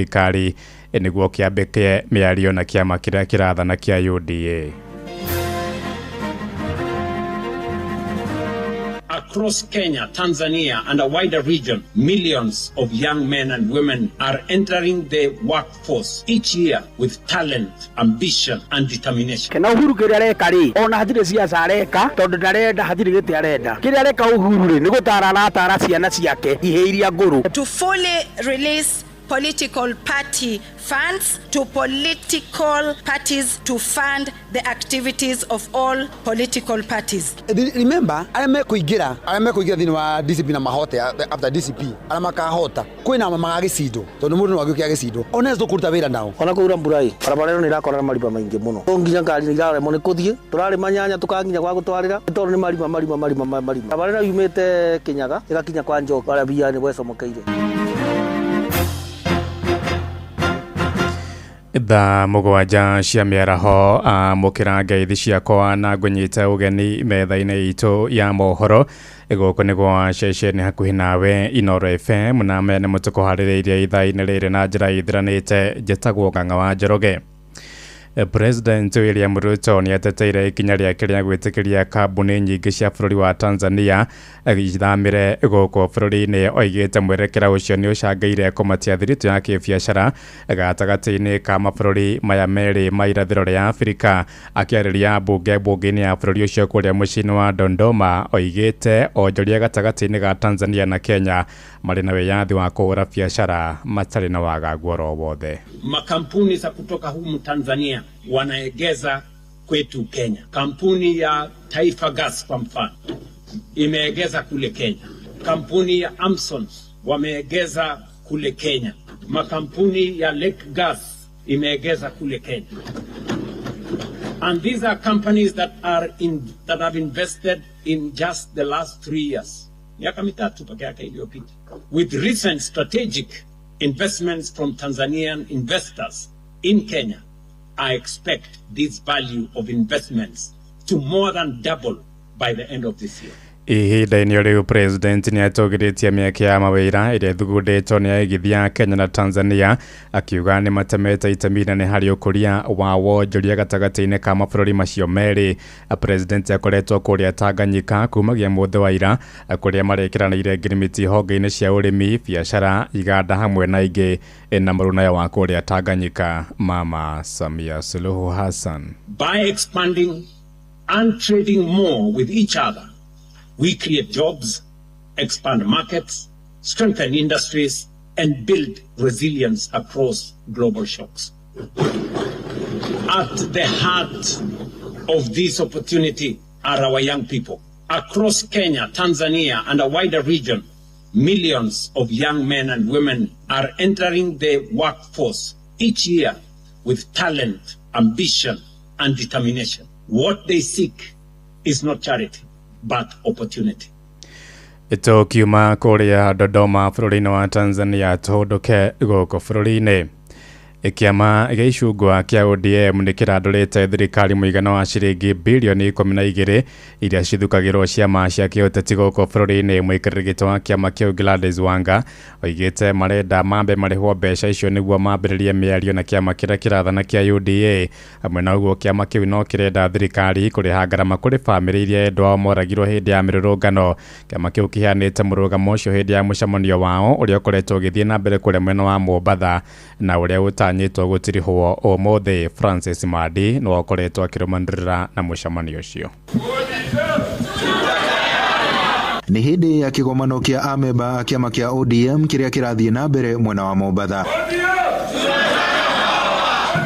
Thirikari nĩguo kĩambĩke mĩario na kĩama kĩrĩa kĩrathana kĩa UDA. Across Kenya, Tanzania, and a wider region, millions of young men and women are entering the workforce each year with talent, ambition, and determination. Kana Uhuru kĩrĩa areka rĩ, ona hatirĩ ciaca areka, tondũ ndarenda, hatirĩ gĩtĩ arenda. Kĩrĩa areka Uhuru rĩ, nĩ gũtara aratara ciana ciake ihĩ iria ngũrũ. To fully release political party funds to political parties to fund the activities of all political parties. Remember, arĩa mekũingĩra thĩinĩ wa DCP na mahote, after DCP arĩa makahota, kwĩna magagĩcindwo, tondũ mũndũ no agĩũke agĩcindwo ona tũkũruta wĩra nao. Ona kũura mbura ĩ, barabara ĩno nĩ ĩrakora na marima maingĩ mũno, nginya ngari nĩ iraremwo nĩ kũthiĩ. Tũrarĩma nyanya tũkaginya gwa gũtwarĩra nĩ tondũ nĩ marima, marima, marima, marima. Barabara ĩno yumĩte Kĩnyaga ĩgakinya kwa Njoki harĩa mbia nĩ gwecomokeire. Thaa 7 cia mĩaraho, amũkĩra ngeithi ciakwa na ngũnyite ũgeni metha-inĩ itũ ya mohoro. Gũkũ nĩ gwa ceceni hakuhĩ nawe, Inoro FM, na mene mũtũkũharĩrĩirie ithaa-inĩ rĩrĩ na njĩra ithiranĩte. Njĩtagwo Ng'ang'a wa Njoroge. President William Ruto nĩ ateteire ikinya rĩake rĩa gwĩtĩkĩria kambuni nyingĩ cia bũrũri wa Tanzania ithamĩre gũkũ bũrũri-inĩ. Oigĩte mwerekera ũcio nĩ ũcangĩire kũmatia thiritũ ya kĩbiacara gatagatĩ-inĩ ka mabũrũri maya merĩ ma irathĩro rĩa Afrika. Akĩarĩria mbunge mbunge-inĩ ya bũrũri ũcio kũrĩa mũciĩ-inĩ wa Dodoma, oigĩte onjoria gatagatĩ-inĩ ga Tanzania na Kenya marĩ na wĩyathi wa kũhũra biacara matarĩ na wagagu oro wothe. Makampuni za kutoka humu Tanzania wanaegeza kwetu Kenya. Kampuni ya Taifa Gas kwa mfano imeegeza kule Kenya. Kampuni ya Amsons wameegeza kule Kenya. Makampuni ya Lake Gas imeegeza kule Kenya. And these are companies that have invested in just the last 3 years. Miaka 3 peke yake iliyopita. With recent strategic investments from Tanzanian investors in Kenya, I expect this value of investments to more than double by the end of this year. Ihinda-inĩ rĩu, President nĩ atũgĩrĩtie mĩeke ya mawĩra ĩrĩa ĩthugundĩtwo nĩ aigithia Kenya na Tanzania, akiuga nĩ matemete itemi inene harĩ ũkũria wa wonjoria gatagatĩ-inĩ ka mabũrũri macio merĩ. President akoretwo kũrĩa Tanganyika kumagia mũthĩ wa ira, kũrĩa marekĩranĩire ngirimiti honge-inĩ cia ũrĩmi, biacara, iganda hamwe na ingĩ, na mũrũnayo wa kũrĩa Tanganyika, Mama Samia Suluhu Hassan. By expanding and trading more with each other, we create jobs, expand markets, strengthen industries, and build resilience across global shocks. At the heart of this opportunity are our young people. Across Kenya, Tanzania, and a wider region, millions of young men and women are entering the workforce each year with talent, ambition, and determination. What they seek is not charity, but opportunity. Tũkiuma kũrĩa Dodoma bũrũri-inĩ wa Tanzania, tũhũndũke gũkũ bũrũri-inĩ. Kĩama gĩa icungwa kĩa ODM nĩ kĩrandũrĩte thirikari mũigana wa ciringi bilioni 12 iria cithukagĩrwo ciama cia kĩũteti gũkũ bũrũri-inĩ. Mũikarĩri gĩtĩ wa kĩama kĩu, Gladys Wanga, oigĩte marenda mambe marĩhwo mbeca icio nĩguo mambĩrĩrie mĩario na kĩama kĩrĩa kĩrathana kĩa UDA. Hamwe na ũguo, kĩama kĩu no kĩrenda thirikari kũrĩha ngarama kũrĩ bamĩrĩ iria endwa ao moragirwo hĩndĩ ya mĩrũrũngano. Kĩama kĩu kĩheanĩte mũrũgamo ũcio hĩndĩ ya mũcemanio wao ũrĩa ũkoretwo ũgĩthiĩ na mbere kũrĩa mwena wa Mombatha na ũrĩa ũtanyĩtwo gũtirihwo ũmũthĩ. Francis Madi nĩwe ũkoretwo akĩrũmanĩrĩra na mũcemanio ũcio. Nĩ hĩndĩ ya kĩgomano kĩa amemba a kĩama kĩa ODM kĩrĩa kĩrathiĩ na mbere mwena wa Mombatha,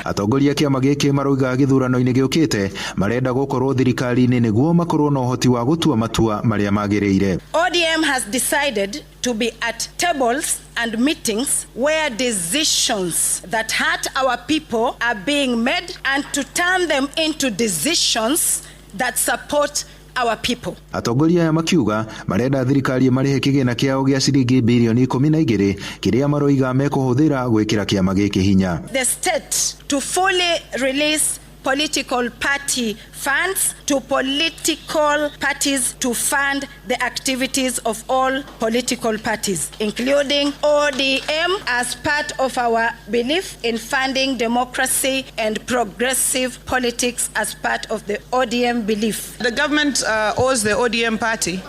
atongoria a kĩama gĩkĩ marauga gĩthurano-inĩ gĩũkĩte marenda gũkorwo thirikari-inĩ nĩguo makorwo na ũhoti wa gũtua matua marĩa magĩrĩire. ODM has decided to be at tables and meetings where decisions that hurt our people are being made and to turn them into decisions that support our people. Atongoria aya makiuga marenda thirikari ĩmarĩhe kĩgĩna kĩao gĩa ciringi bilioni 12 kĩrĩa maroiga mekũhũthĩra gwĩkĩra kĩama gĩkĩ hinya. The state to fully release political party funds to political parties to fund the activities of all political parties, including ODM, as part of our belief in funding democracy and progressive politics as part of the ODM belief. The government owes the ODM party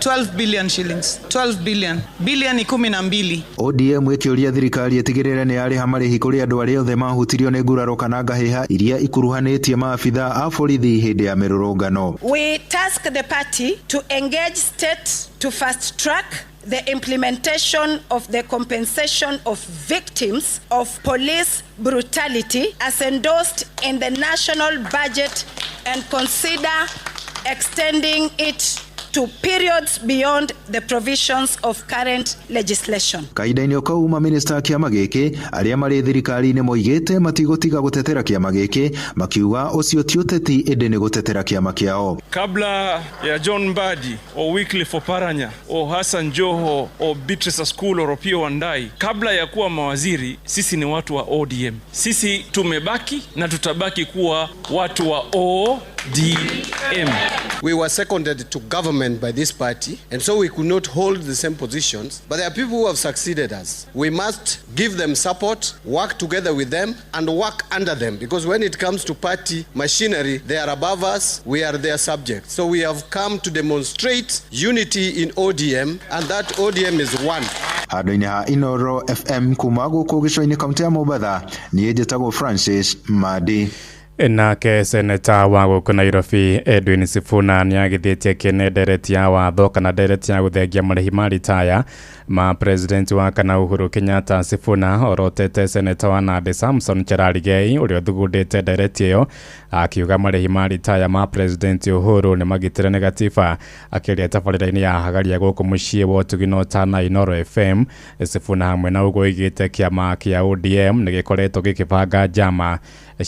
12 billion shillings. 12 billion. Bilioni 12. ODM ĩkĩũria thirikari ĩtigĩrĩre nĩ yarĩha marĩhi kũrĩ andũ arĩa othe mahutirio nĩ nguraro kana ngahĩha iria ikuruhanĩtie maabitha a borithi hĩndĩ ya mĩrũrũngano. We task the party to engage state to fast track the implementation of the compensation of victims of police brutality as endorsed in the national budget and consider extending it to periods beyond the provisions of current legislation. Kahinda-inĩ kau mamĩnĩsta a kĩama gĩkĩ arĩa marĩ thirikari-inĩ moigĩte matigũtiga gũtetera kĩama gĩkĩ, makiuga ũcio ti ũteti ĩndĩ nĩ gũtetera kĩama kĩao. Kabla ya John Mbadi o Wycliffe Oparanya o Hassan Joho o Beatrice Askul o Opiyo Wandayi, kabla ya kuwa mawaziri, sisi ni watu wa ODM. Sisi tumebaki na tutabaki kuwa watu wa ODM. We were seconded to government by this party, and so we could not hold the same positions. But there are people who have succeeded us. We must give them support, work together with them, and work under them. Because when it comes to party machinery, they are above us, we are their subjects. So we have come to demonstrate unity in ODM, and that ODM is one. Handũ-inĩ ha Inoro FM kuma gũkũ gĩcũa-inĩ kaũntĩ ya Mombatha, niĩ njĩtagwo Francis Madi. Nake seneta wa gũkũ Nairobi Edwin Sifuna nĩagithĩtie kĩene ndereti ya watho kana ndereti ya gũthengia marĩhi ma ritaya ma president wa kana Uhuru Kenyatta. Sifuna orotete seneta wa Nandi Samson Cherargei ũrĩa ũthugundĩte ndereti ĩyo, akiuga marĩhi ma ritaya ma president Uhuru nĩ magitĩre nĩ gatiba. Akĩaria tabarĩra-inĩ ya hagaria gũkũ mũciĩ wa ũtugi na ũtana Inoro FM, Sifuna hamwe na ũguo oigĩte kĩama kĩa ODM nĩ gĩkoretwo gĩkĩbanga njama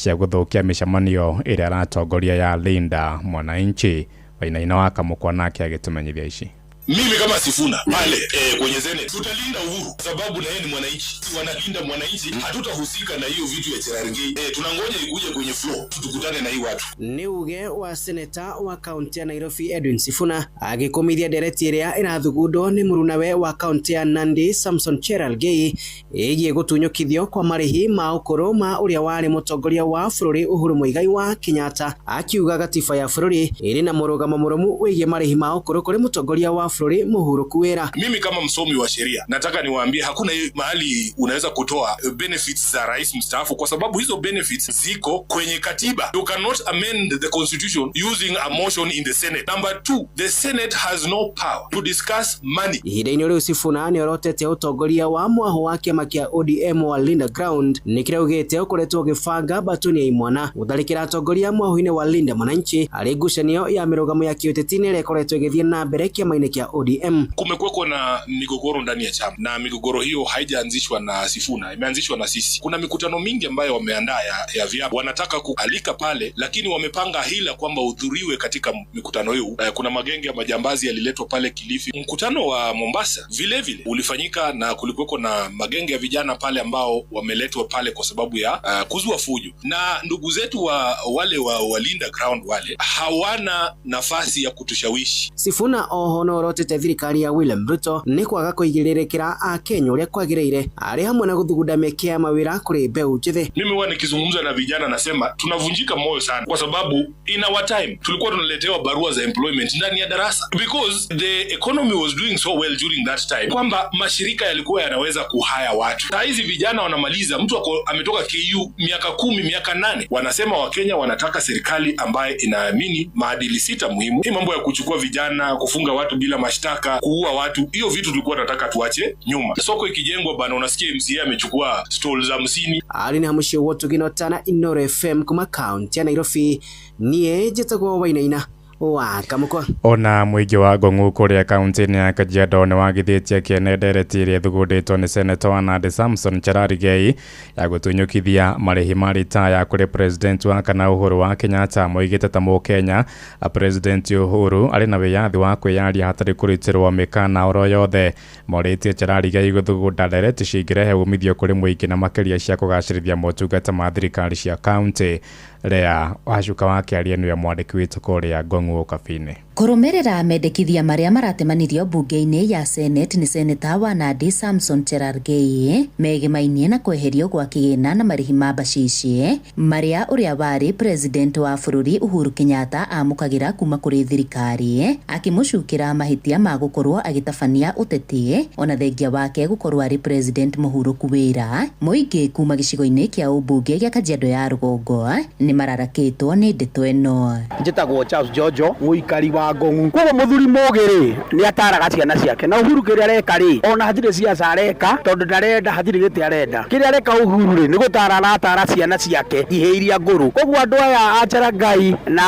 cia gũthũkia mĩcemanio ĩrĩa aratongoria ya Linda Mwananchi. Wainaina wa Kamũkwa nake agĩtũmenyithia ici. Mimi kama Sifuna pale kwenye Senate tutalinda Uhuru sababu na yeye ni mwananchi. Wanalinda mwananchi, hatutahusika na hiyo vitu ya Cherargei. Tunangoja ikuje kwenye floor tukutane na hii watu. Nĩ uge wa seneta wa kaunti ya Nairobi Edwin Sifuna agĩkũmithia ndereti ĩrĩa ĩrathugundwo nĩ mũrunawe wa kaunti ya Nandi Samson Cherargei ĩgiĩ gũtunyũkithio kwa marĩhi ma ũkũrũ ma ũrĩa warĩ mũtongoria wa bũrũri Uhuru Muigai wa Kenyatta, akiuga gatiba ya bũrũri ĩrĩ na mũrũgamo mũrũmu wĩgiĩ marĩhi ma ũkũrũ kũrĩ mũtongoria wa bũrũri mũhurũku wĩra. Mimi kama msomi wa sheria nataka niwaambie hakuna mahali unaweza kutoa benefits za rais mstaafu kwa sababu hizo benefits ziko kwenye katiba. You cannot amend the constitution using a motion in the Senate. Number 2, the Senate has no power to discuss money. Ihinda-inĩ rĩu Sifuna nĩorotete ũtongoria wa mwaho wa kĩama kĩa ODM wa Linda Ground nĩ kĩrĩa augĩte ũkoretwo ũgĩbanga mbatoni ya imwana gũtharĩkĩra atongoria mwaho-inĩ wa Linda Mwananchi harĩ ngucanio ya mĩrũgamo ya kĩũteti ĩrĩa ĩkoretwo ĩgĩthiĩ na mbere kĩama-inĩ kĩa ODM. Kumekuweko na migogoro ndani ya chama na migogoro hiyo haijaanzishwa na Sifuna, imeanzishwa na sisi. Kuna mikutano mingi ambayo wameandaa ya vyama, wanataka kualika pale, lakini wamepanga hila kwamba udhuriwe katika mikutano hiyo. Kuna magenge ya majambazi yaliletwa pale Kilifi. Mkutano wa Mombasa vile vile ulifanyika na kulikuweko na magenge ya vijana pale ambao wameletwa pale kwa sababu ya kuzua fujo. Na ndugu zetu wa wale wa Linda Ground wale hawana nafasi ya kutushawishi. Sifuna oho no orotete thirikari ya William Ruto nĩ kwaga kũigĩrĩrĩkĩra akenya ũrĩa kwagĩrĩire arĩ hamwe na gũthugunda mĩeke ya mawĩra kũrĩ mbeũ njĩthĩ. Mimi huwa nikizungumza na vijana nasema tunavunjika moyo sana kwa sababu in our time tulikuwa tunaletewa barua za employment ndani ya darasa because the economy was doing so well during that time kwamba mashirika yalikuwa yanaweza kuhaya watu. Saa hizi vijana wanamaliza, mtu ametoka KU miaka 10, miaka 8. Wanasema Wakenya wanataka serikali ambaye inaamini maadili 6 muhimu. Hii mambo ya kuchukua vijana, kufunga watu bila mashtaka, kuua watu, hiyo vitu tulikuwa tunataka tuache nyuma. Soko ikijengwa bana, unasikia MCA amechukua stalls 50. Ari nĩ hamũciĩ wa ũtugi na ũtana Inoro FM kuma kaunti ya Nairobi, niĩ njĩtagwo Wainaina Wa Kamukwa. Ona mũingĩ wa Ngong'u kũrĩa kaunti-inĩ ya Kajiado nĩ wagithĩtie kĩene ndereti ĩrĩa ĩthugundĩtwo nĩ seneta wa Nandi Samson Cherargei ya gũtunyũkithia marĩhi ma ritaya kũrĩ president wa kana Uhuru wa Kenyatta. Moigĩte ta mũkenya president Uhuru arĩ na wĩyathi wa kwĩyaria hatarĩ kũrutĩrwo mĩkana oro yothe. Morĩtie Cherargei gũthugunda ndereti cingĩrehe umithio kũrĩ mũingĩ na makĩria cia kũgacĩrithia motungata ma thirikari cia kaunti. Rea Wacuka wa kĩaria nĩwe mwandĩki witũ kũrĩa Ngong'u Kabini. Kũrũmĩrĩra mendekithia marĩa maratemanirio mbunge-inĩ ya Senate nĩ seneta wa Nandi Samson Cherargei megemainie na kweherio gwa kĩgĩna na marĩhi ma bacici marĩa ũrĩa warĩ president wa bũrũri Uhuru Kenyatta amũkagĩra kuma kũrĩ thirikari, akĩmũcukĩra mahĩtia ma gũkorwo agĩtabania ũteti ona thengia wake gũkorwo arĩ president mũhurũku wĩra. Mũingĩ kuma gĩcigo-inĩ kĩa ũmbunge gĩa Kajiado ya rũgongo nĩ mararakĩtwo nĩ ndeto ĩno. Njĩtagwo Charles Jojo, mũikari wa Ngong'u. Koguo mũthuri mũgĩ rĩ nĩ ataraga ciana ciake, na Uhuru kĩrĩa areka rĩ ona hatirĩ ciaca areka, tondũ ndarenda hatirĩ gĩtĩ arenda. Kĩrĩa areka Uhuru rĩ nĩ gũtara aratara ciana ciake ihĩ iria ngũrũ. Koguo andũ aya a Cherargei na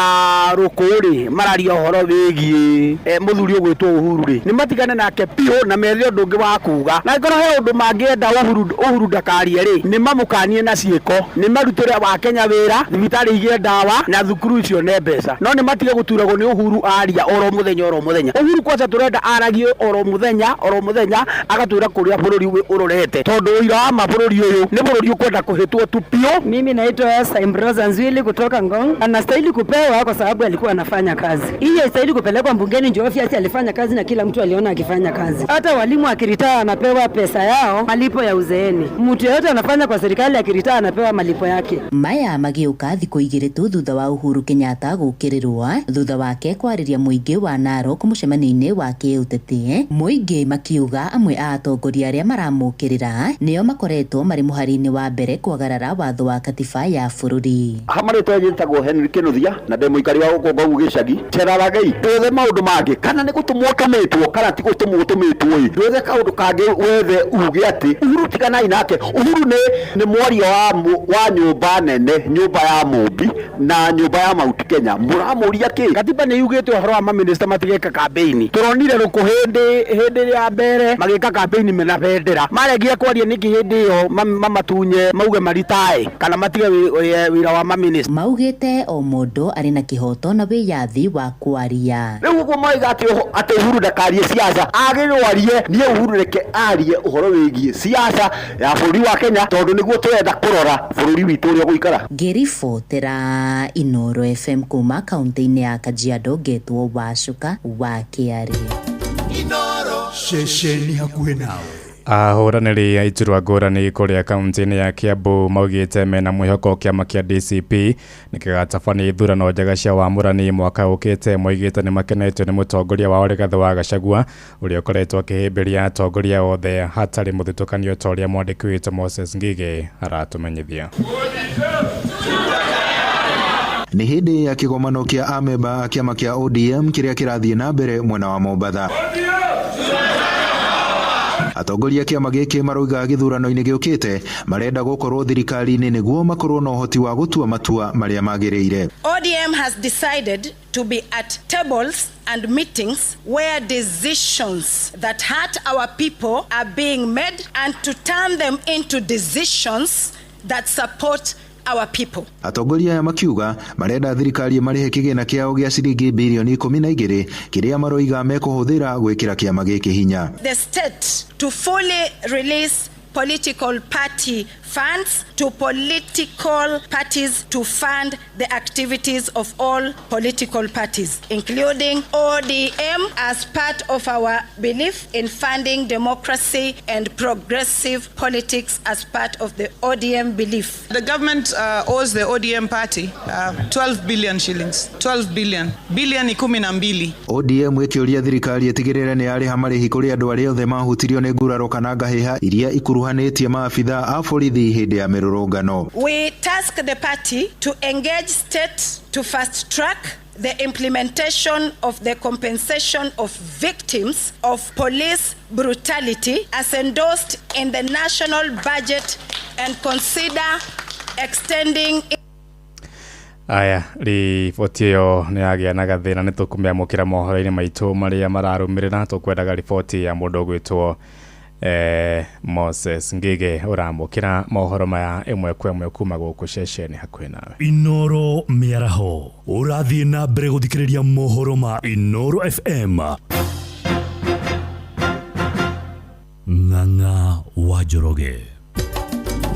Rũkũ rĩ mararia ũhoro wĩgiĩ mũthuri ũgwĩtwo Uhuru rĩ nĩ matigane nake biũ na methe ũndũ ũngĩ wa kuga. Na angĩkorwo he ũndũ mangĩenda Uhuru ndakarie rĩ nĩ mamũkanie na ciĩko, nĩ marutĩre wa Kenya wĩra, thibitarĩ igĩe ndawa na thukuru icio ne mbeca, no nĩ matige gũturagwo nĩ Uhuru aria oro mũthenya oro mũthenya. Uhuru kwanza turenda aragie oro mũthenya oro mũthenya, agatwĩra kũrĩa bũrũri ũrorete, tondũ ũira wa ma bũrũri ũyũ nĩ bũrũri ũkwenda kũhĩtwo tu biũ. Mimi naitwa Esther Imbroza Nzwili kutoka Ngong. Anastahili kupewa kwa sababu alikuwa anafanya kazi. Hii haistahili kupelekwa mbungeni ndio ofisi alifanya kazi na kila mtu aliona akifanya kazi. Hata walimu akiritaa anapewa pesa yao, malipo ya uzeeni. Mtu yeyote anafanya kwa serikali akiritaa anapewa malipo yake. Maya magĩũka thikũ igĩrĩ tu thutha wa Uhuru Kenyatta gũkĩrĩrwo thutha wake kwarĩria mũingĩ wa Narok mũcemanio-inĩ wa kĩũteti. Mũingĩ makiuga amwe a atongoria arĩa maramũkĩrĩra nĩo makoretwo marĩ mũhari-inĩ wa mbere kwagarara watho wa katiba ya bũrũri. Hamarĩtwa njĩtagwo Henry Kinuthia na ndĩ mũikari wa gũkũ Ngong'u gĩcagi. Cherargei ndwethe maũndũ mangĩ, kana nĩ gũtũmwo ũtũmĩtwo kana ti gũtũmwo ũtũmĩtwo ĩ, ndwethe kaũndũ kangĩ wethe uge atĩ Uhuru tiganai nake. Uhuru nĩ mwaria wa nyũmba nene, nyũmba ya Mũmbi na nyũmba ya Mount Kenya. Mũramũria kĩ? Katiba nĩ yugĩte ũhoro wa maminista matigeka campaign. Tũronire Rũkũ hĩndĩ ya mbere magĩka campaign mena bendera, maregire kwaria nĩkĩ hĩndĩ ĩyo mamatunye mauge maritae kana matige wĩra wa maminista. Maugĩte o mũndũ arĩ na kĩhoto na wĩyathi wa kwaria. Rĩu ũguo moiga atĩ Uhuru ndakarie siasa, agĩrĩirwo arie. Niĩ Uhuru reke arie ũhoro wĩgiĩ siasa ya bũrũri wa Kenya, tondũ nĩguo tũrenda kũrora bũrũri witũ ũrĩa ũgũikara. Ngĩribotera Inoro FM kuma kaunti-inĩ ya Kajiado, ngetwo Wacuka wa Kĩarĩ. Inoro ceceni hakuhĩ nawe. Ahũranĩri a iturwa ngũrani kũrĩa kaunti-inĩ ya Kiambu maugĩte mena mwĩhoko kĩama kĩa DCP nĩ gĩgatabania ithurano njega cia wamũrani mwaka ũkĩte. Moigĩte nĩ makenetio nĩ mũtongoria wao Rigathĩ wa Gachagua ũrĩa ũkoretwo akĩhĩmbĩria atongoria othe hatarĩ mũthutũkanio ta ũrĩa mwandĩki witũ Moses Ngigĩ aratũmenyithia. Nĩ hĩndĩ ya kĩgomano kĩa amemba a kĩama kĩa ODM kĩrĩa kĩrathiĩ na mbere mwena wa Mombatha. Atongoria kĩama gĩkĩ marauga gĩthurano-inĩ gĩũkĩte marenda gũkorwo thirikari-inĩ nĩguo makorwo na ũhoti wa gũtua matua marĩa magĩrĩire. ODM has decided to be at tables and meetings where decisions that hurt our people are being made and to turn them into decisions that support our people. Atongoria aya makiuga marenda thirikari marĩhe kĩgĩna kĩao gĩa ciringi bilioni 12 kĩrĩa maroiga mekũhũthĩra gwĩkĩra kĩama gĩkĩ hinya. The state to fully release political party funds to political parties to fund the activities of all political parties, including ODM, as part of our belief in funding democracy and progressive politics as part of the ODM belief. The government owes the ODM party 12 billion shillings, 12 billion, bilioni 12. ODM ĩkĩũria thirikari ĩtigĩrĩre nĩ yarĩha marĩhi kũrĩ andũ arĩa othe mahutirio nĩ nguraro kana ngahĩha iria ikuruhanĩtie maabitha a borithi hĩndĩ ya mĩrũrũngano. We task the party to engage state to fast track the implementation of the compensation of victims of police brutality as endorsed in the national budget and consider extending. Aya, riboti ĩyo nĩ yagĩa na gathĩna nĩ tũkũmĩamũkĩra mohoro-inĩ maitũ marĩa mararũmĩrĩra. Tũkwendaga riboti ya mũndũ ũgwĩtwo Moses Ngige ũramũkĩra mohoro maya ĩmwe kwa ĩmwe kuma gũkũ ceceni hakuhĩ nawe. Inoro mĩaraho ũrathiĩ na mbere gũthikĩrĩria mohoro ma Inoro FM. Ng'ang'a wa Njoroge.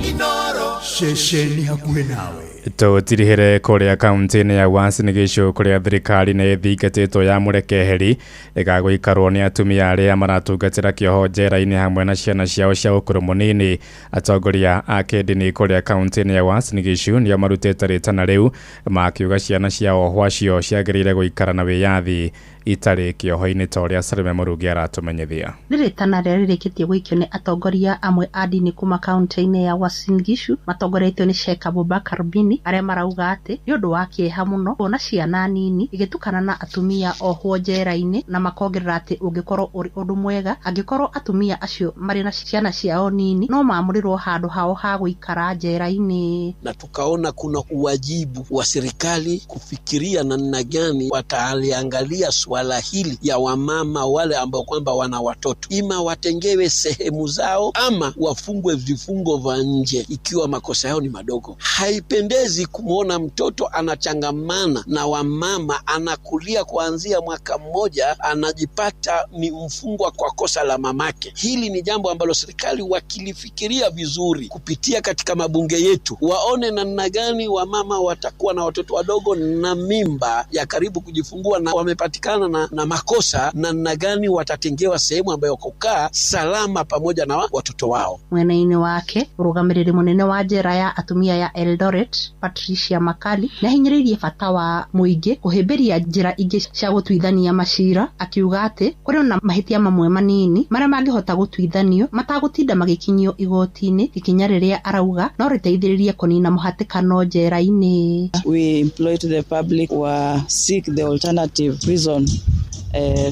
Inoro ceceni hakuhĩ nawe. Tũtirihĩre kũrĩa kaunti-inĩ ya Uasin Gishu kũrĩa thirikari nĩ ĩthingatĩtwo ya mũrekeheri ĩgagũikarwo nĩ atumia arĩa maratungatĩra kĩoho njera-inĩ hamwe na ciana ciao cia ũkũrũ mũnini. Atongoria a kĩndini kũrĩa kaunti-inĩ ya Uasin Gishu nĩo marutĩte rĩtana rĩu makiuga ciana cia ohwo acio ciagĩrĩire gũikara na wĩyathi itarĩ kĩoho-inĩ ta ũrĩa Salome Mũrungi aratũmenyithia. Nĩ rĩtana rĩrĩa rĩrĩkĩtie gũikio nĩ atongoria amwe a ndini kuma kaunti-inĩ ya Uasin Gishu matongoretio nĩ Sheikh Abubakar Bini arĩa marauga atĩ nĩ ũndũ wa kĩeha mũno kuona ciana nini igĩtukana na atumia ohwo njera-inĩ, na makongerera atĩ ũngĩkorwo ũrĩ ũndũ mwega angĩkorwo atumia acio marĩ na ciana ciao nini no maamũrĩrwo handũ hao ha gũikara njera-inĩ. Na tukaona kuna uwajibu wa serikali kufikiria namna gani wataliangalia swala hili ya wamama wale ambao kwamba wana watoto, ima watengewe sehemu zao ama wafungwe vifungo vya nje ikiwa makosa yao ni madogo. Haipendezi kumwona mtoto anachangamana na wamama, anakulia kuanzia mwaka mmoja anajipata ni mfungwa kwa kosa la mamake. Hili ni jambo ambalo serikali wakilifikiria vizuri kupitia katika mabunge yetu, waone namna gani wamama watakuwa na watoto wadogo na mimba ya karibu kujifungua na wamepatikana na makosa, namna gani watatengewa sehemu ambayo kukaa salama pamoja na watoto wao. Mwena-inĩ wake mũrũgamĩrĩri mũnene wa njera ya atumia ya Eldoret Patricia Makali nĩahinyĩrĩirie bata wa mũingĩ kũhĩmbĩria njĩra ingĩ cia gũtuithania macira, akiuga atĩ kũrĩ na mahĩtia mamwe manini marĩa mangĩhota gũtuithanio matagũtinda magĩkinyio igoti-inĩ, ikinya rĩrĩa arauga no rĩteithĩrĩrie kũnina mũhatĩkano njera-inĩ. We employ to the public wa seek the alternative prison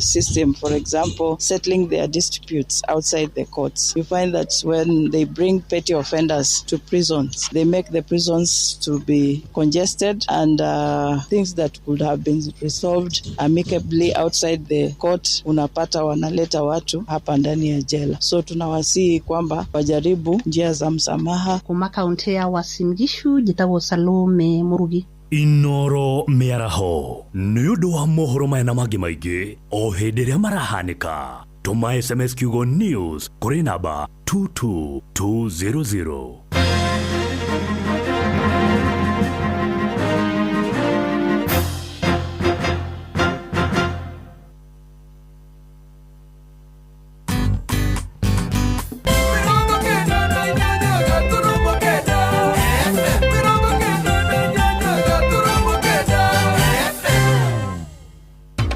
system, for example, settling their disputes outside the courts. You find that when they bring petty offenders to prisons, they make the prisons to be congested, and things that could have been resolved amicably outside the court, unapata wanaleta watu hapa ndani ya jela. So tunawasihi kwamba wajaribu njia za msamaha. Kuma kaunti ya Uasin Gishu, njĩtagwo Salome Murugi. Inoro mĩaraho nĩ ũndũ wa mohoro maya na mangĩ maingĩ o hĩndĩ ĩrĩa marahanĩka. Tũma SMS kiugo news kũrĩ namba 22200.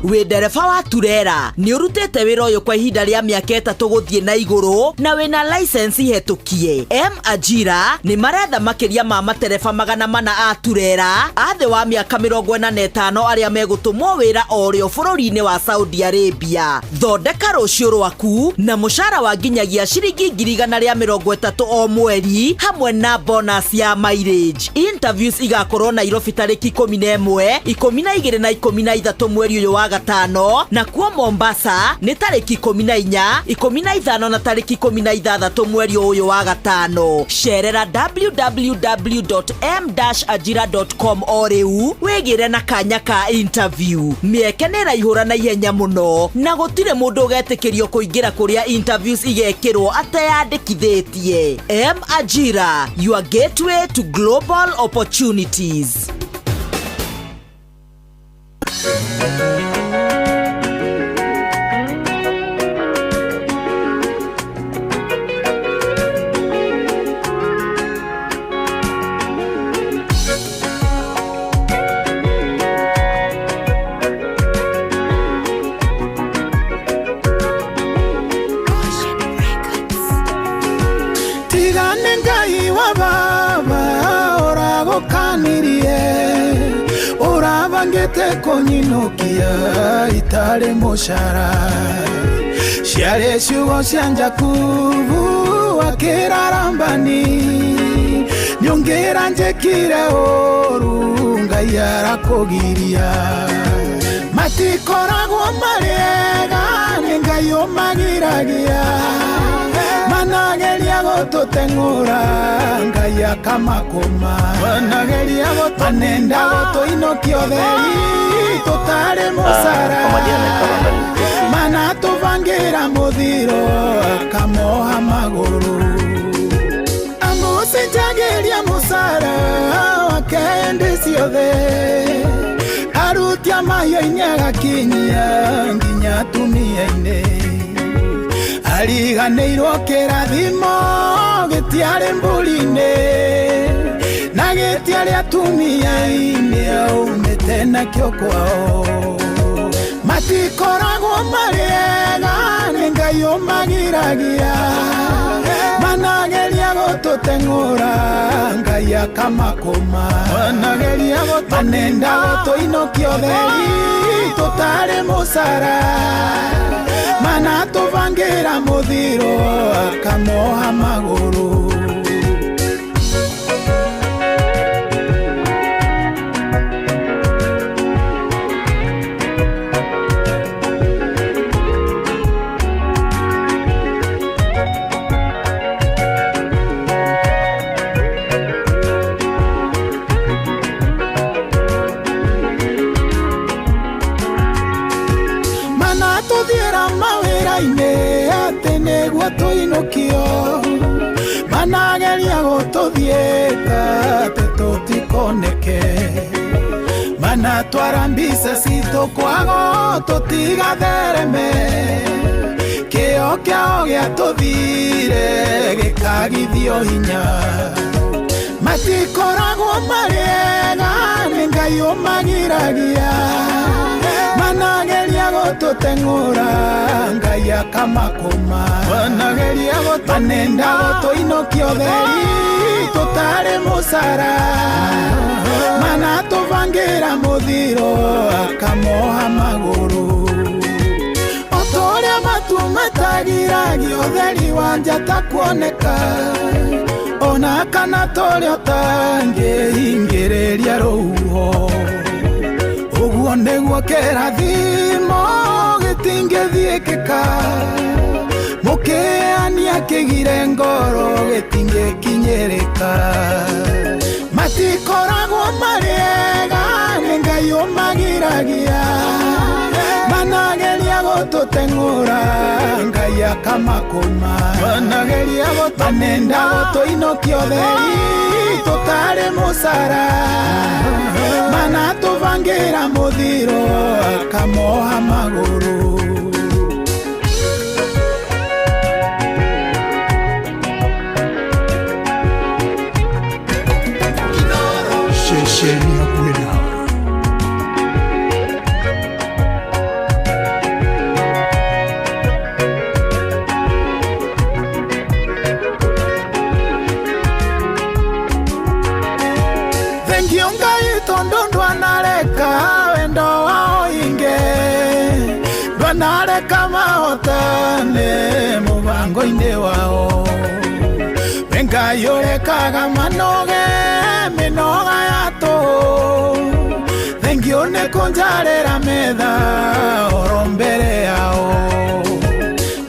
Wĩ ndereba wa turera nĩ ũrutĩte wĩra ũyũ kwa ihinda rĩa mĩaka 3 gũthiĩ na igũrũ na wĩna license hetũkie. M Ajira nĩ maretha makĩria ma matereba 400 a turera a thĩ wa mĩaka 45 arĩa megũtũmwo wĩra o rĩo bũrũri-inĩ wa Saudi Arabia. Thondeka rũciũ rwaku na mũcara wa nginyagia ciringi 130,000 o mweri hamwe na bonus ya mileage. Interviews igakorwo Nairobi tarĩki 11, 12 na 13 mweri ũyũ wa gatano, na kuo Mombasa nĩ tarĩki 14, 15 na tarĩki 16 mweri ũyũ wa gatano. Cerera www.m-ajira.com o rĩu wĩgĩre na kanya ka interview. Mĩeke nĩ ĩraihũra na ihenya mũno na gũtirĩ mũndũ ũgetĩkĩrio kũingĩra kũrĩa interviews igekĩrwo ateyandĩkithĩtie. M Ajira, your gateway to global opportunities. Tigane Ngai wa baba oragũkanirie ũrabangĩte kũnyinũkia itarĩ mũcara ciarĩ ciugo cia Jakubu akĩra Labani nyongera njĩkire ũru Ngai arakũgiria. Matikoragwo marĩ ega, nĩ Ngai ũmagiragia. Manageria gũtũteng'ũra, Ngai akamakũma. Manenda gũtũinũkia ũtheri tũtarĩ mũcara. Kwa majina naitwa Randall Mutesi. Manatũbangĩra mũthiro akamoha magũrũ. Amũcenjagĩria mũcara wake hĩndĩ ciothe. Arutia mahiũ-inĩ agakinyia nginya atumia-inĩ. Ariganĩirwo kĩrathimo gĩtiarĩ mbũri-inĩ, na gĩtiarĩ atumia-inĩ aumĩte nakĩo kwao. Matikoragwo marĩ ega, nĩ Ngai ũmagiragia. Manageria gũtũteng'ũra, Ngai akamakũma. Manenda gũtũinũkia ũtheri tũtarĩ mũcara. Manatũbangĩra mũthiro akamoha magũrũ. Manatũthiĩra mawĩra-inĩ atĩ nĩguo tũinũkio. Manageria gũtũthiĩka atĩ tũtikoneke. Manatwara mbica citũ kwago tũtigathereme. Kĩo kĩao gĩatũthire gĩkagithio hinya. Matikoragwo marĩ ega, nĩ Ngai ũmagiragia. Manageria gũtũteng'ũra, Ngai akamakũma. Manenda gũtũinũkia ũtheri tũtarĩ mũcara. Manatũbangĩra mũthiro akamoha magũrũ. O ta ũrĩa matu matagiragia ũtheri wa njata kuoneka, ona kana ta ũrĩa ũtangĩhingĩrĩria rũhuho. Ũguo nĩguo kĩrathimo gĩtingĩthiĩkĩka. Mũkĩania kĩgire ngoro gĩtingĩkinyĩrĩka. Matikoragwo marĩ ega, nĩ Ngai ũmagiragia. Manageria gũtũteng'ũra, Ngai akamakũma. Manenda gũtũinũkia ũtheri tũtarĩ mũcara. Manatũbangĩra mũthiro akamoha magũrũ. Ceceni hakuhĩ nawe. Thengio Ngai tondũ ndwanareka wendo wao inge. Ndwanareka mahotane mũbango-inĩ wao. We Ngai ũrekaga manoge mĩnoga ya tũhũ. Thengio nĩ kũnjarĩra metha oro mbere yao.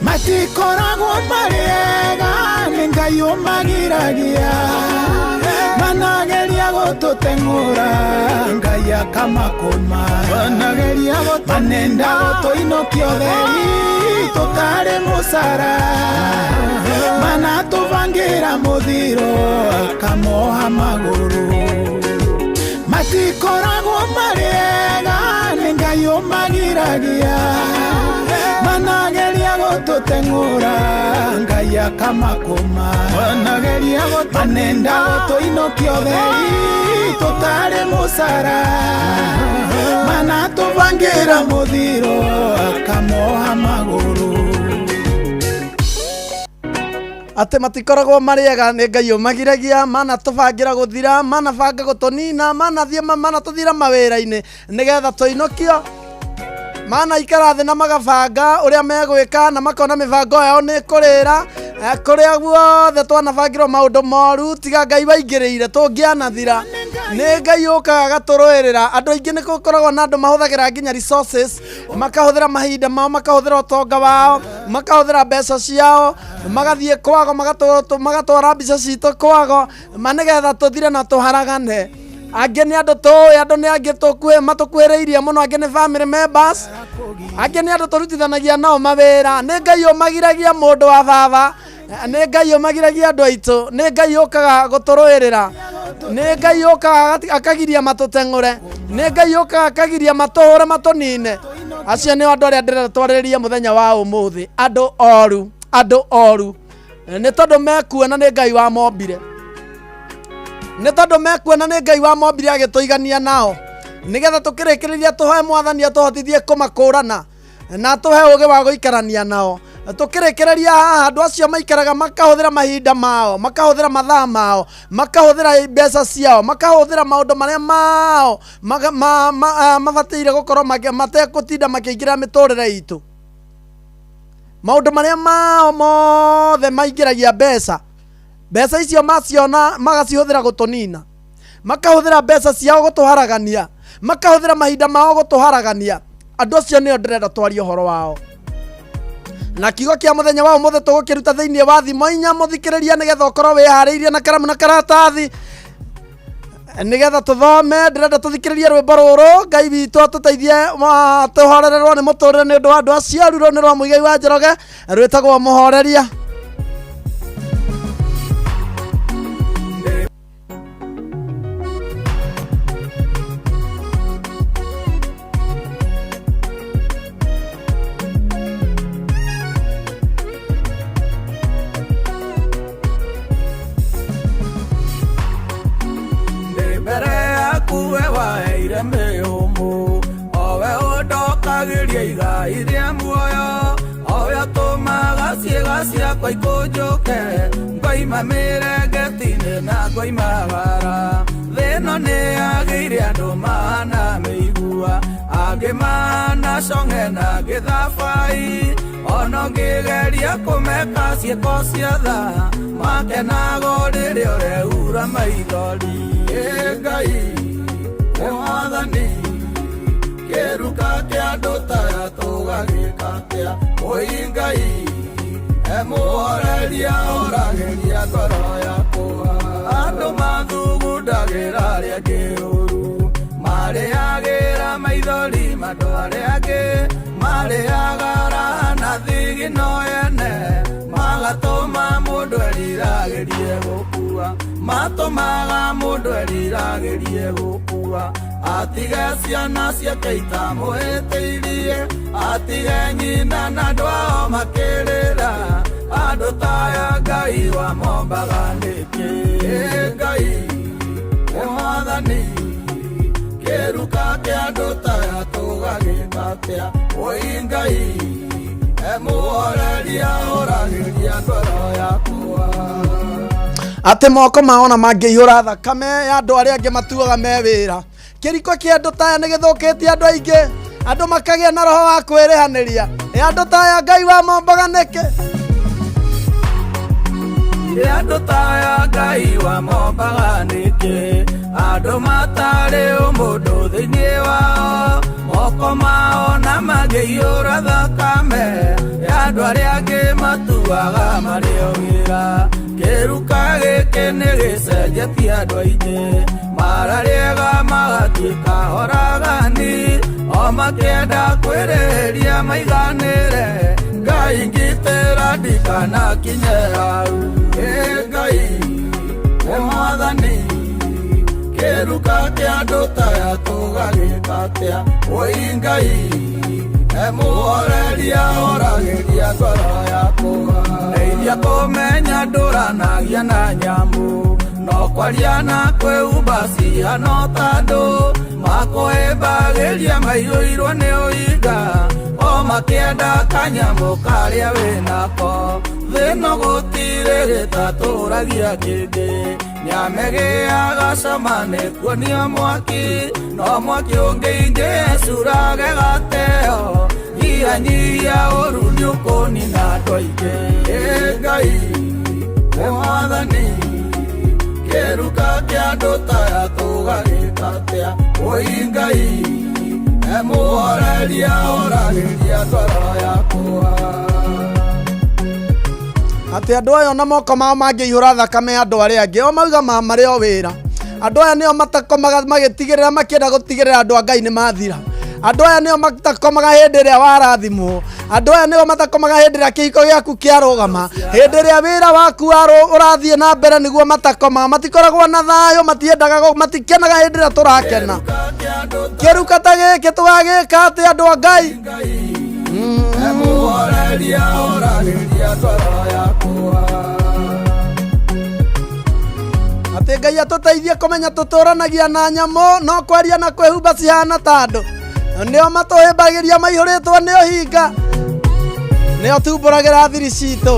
Matikoragwo marĩ ega, nĩ Ngai ũmagiragia. Manageria gũtũteng'ũra, Ngai akamakũma. Manenda gũtũinũkia ũtheri tũtarĩ mũcara. Manatũbangĩra mũthiro akamoha magũrũ. Matikoragwo marĩ ega, nĩ Ngai ũmagiragia. Manageria gũtũteng'ũra, Ngai akamakũma. Manenda gũtũinũkia ũtheri tũtarĩ mũcara. Manatũbangĩra mũthiro akamoha magũrũ. Atĩ matikoragwo marĩ ega, nĩ Ngai ũmagiragia. Manatũbangĩra gũthira, manabanga gũtũnina, manathiĩ manatũthira mawĩra-inĩ nĩgetha tũinũkio. Manaikara thĩ na magabanga ũrĩa megwĩka na makona mĩbango yao nĩ ĩkũrĩra. Kũrĩa guothe twanabangĩrwo maũndũ moru tiga Ngai waingĩrĩire tũngĩanathira. Nĩ Ngai ũkaga agatũrũĩrĩra. Andũ aingĩ nĩ gũkoragwo na andũ mahũthagĩra nginya resources, makahũthĩra mahinda mao, makahũthĩra ũtonga wao, makahũthĩra mbeca ciao, magathiĩ kwago, magatwara mbica citũ kwago, ma nĩgetha tũthire na tũharagane. Angĩ nĩ andũ tũĩ, andũ nĩ angĩ matũkuhĩrĩirie mũno, angĩ nĩ family members, angĩ nĩ andũ tũrutithanagia nao mawĩra. Nĩ Ngai ũmagiragia mũndũ wa baba, nĩ Ngai ũmagiragia andũ aitũ, nĩ Ngai ũkaga gũtũrũĩrĩra, nĩ Ngai ũkaga akagiria matũteng'ũre, nĩ Ngai ũkaga akagiria matũhũre matũnine. Acio nĩo andũ arĩa ndĩrenda twarĩrĩrie mũthenya wa ũmũthĩ, andũ oru, andũ oru, nĩ tondũ mekuona nĩ Ngai wamombire, nĩ tondũ mekuona nĩ Ngai wamombire agĩtũigania nao, nĩgetha tũkĩrĩkĩrĩria tũhoe Mwathani atũhotithie kũmakũrana na atũhe ũgĩ wa gũikarania nao. Tũkĩrĩkĩrĩria haha, andũ acio maikaraga makahũthĩra mahinda mao, makahũthĩra mathaa mao, makahũthĩra mbeca ciao, makahũthĩra maũndũ marĩa mao mabataire gũkorwo matekũtinda makĩingĩra mĩtũrĩre itũ. Maũndũ marĩa mao mothe maingĩragia mbeca, mbeca icio maciona magacihũthĩra gũtũnina, makahũthĩra mbeca ciao gũtũharagania, makahũthĩra mahinda mao gũtũharagania. Andũ acio nĩo ndĩrenda twarie ũhoro wao. Na kiugo kĩa mũthenya wa ũmũthĩ tũgũkĩruta thĩinĩ wa thimo inya, mũthikĩrĩria, nĩgetha ũkorwo wĩharĩirie na karamu na karatathi nĩgetha tũthome. Ndĩrenda tũthikĩrĩrie rwĩmbo rũrũ, Ngai witũ atũteithie tũhorererwo nĩ mũtũrĩre nĩ ũndũ wa andũ acio. Rũrũ nĩ rwa Mũigai wa Njoroge, rwĩtagwo Mũhoreria. Ndĩ mbere yaku we waheire mĩhũmũ, owe ũndokagĩria igai rĩa muoyo, owe ũtũmaga ciĩga ciakwa ikũnjũke, ngoima mĩrengeti-inĩ na ngoima bara. Thĩ ĩno nĩ yagĩire andũ mahana mĩigua, angĩ mahana cong'e na angĩ thabai, ona ũngĩgeria kũmeka ciĩko cia tha, makenago rĩrĩa ũreura maithori. Ĩ Ngai, ĩ Mwathani, kĩruka kĩa andũ taya tũgagĩka atĩa? Ũi Ngai, emũhoreria horagĩria ngoro yakwa. Andũ mathugundagĩra arĩa angĩ ũru, marĩagĩra maithori ma andũ arĩa angĩ, marĩaga raha na thigino ene, magatũma mũndũ eriragĩrie gũkua, matũmaga mũndũ eriragĩrie gũkua. Atige ciana ciake itamũhĩtĩirie, atige nyina na andũ ao makĩrĩra, andũ taya Ngai wamombaga nĩkĩ? Ĩ Ngai, ĩ Mwathani, kĩruka kĩa andũ taya tũgagĩka atĩa? Ũi Ngai, emũhoreria horagĩria ngoro yakwa. Atĩ moko mao na mangĩihũra thakame ya andũ arĩa angĩ matuaga me wĩra. Kĩriko kĩa andũ taya nĩ gĩthũkĩtie andũ aingĩ, andũ makagĩa na roho wa kwĩrĩhanĩria. Ĩ andũ taya Ngai wamombaga nĩkĩ? Ĩ andũ taya Ngai wamombaga nĩkĩ? Andũ matarĩ ũmũndũ thĩinĩ wao, moko mao na mangĩiyũra thakame ya andũ arĩa angĩ matuaga marĩ o wĩra. Kĩruka gĩkĩ nĩ gĩcenjetie andũ aingĩ, mararĩega magatuĩka oragani, o makĩenda kwĩrĩhĩria maiganĩre. Ngai ngitĩra ndikanakinye hau. Ĩ Ngai, ĩ Mwathani, kĩruka kĩa andũ taya tũgagĩka atĩa? Ũi Ngai, emũhoreria horagĩria ngoro yakwa. Ndeithia kũmenya ndũranagia na nyamũ, no kwaria na kwĩhumba cihana ta andũ, makwĩhĩmbagĩria maiyũirwo nĩ ũhinga, o makĩenda kanyamũ karĩa wĩnako. Thĩ ĩno gũtirĩ gĩtatũragia kĩngĩ, nĩamegĩaga cama nĩ kuonio mwaki, no mwaki ũngĩingĩ curage gateo. Nyihanyihia ũru nĩ ũkũnina andũ aingĩ. Ĩ Ngai nĩ mwathani, kĩruka kĩa andũ taya tũgagĩka atĩa? Ũi Ngai emũhoreria horagĩria ngoro yakwa. Atĩ andũ aya ona moko mao mangĩihũra thakame ya andũ arĩa angĩ, o mauga ma marĩ o wĩra. Andũ aya nĩo matakomaga magĩtigĩrĩra, makĩenda gũtigĩrĩra andũ a Ngai nĩ mathira. Andũ aya nĩo matakomaga hĩndĩ ĩrĩa warathimwo. Andũ aya nĩo matakomaga hĩndĩ ĩrĩa kĩhiko gĩaku kĩarũgama, hĩndĩ ĩrĩa wĩra waku ũrathiĩ na mbere, nĩguo matakomaga. Matikoragwo na thayũ, matiendaga, matikenaga hĩndĩ ĩrĩa tũrakena. Kĩruka ta gĩkĩ tũgagĩka atĩ andũ a Ngai? Emũhoreria horagĩria ngoro yakwa. Atĩ Ngai atũteithie kũmenya tũtũranagia na nyamũ, no kwaria na kwĩhumba cihana ta andũ. Nĩo matũhĩmbagĩria maihũrĩtwo nĩ ũhinga, nĩo tumbũragĩra thiri citũ.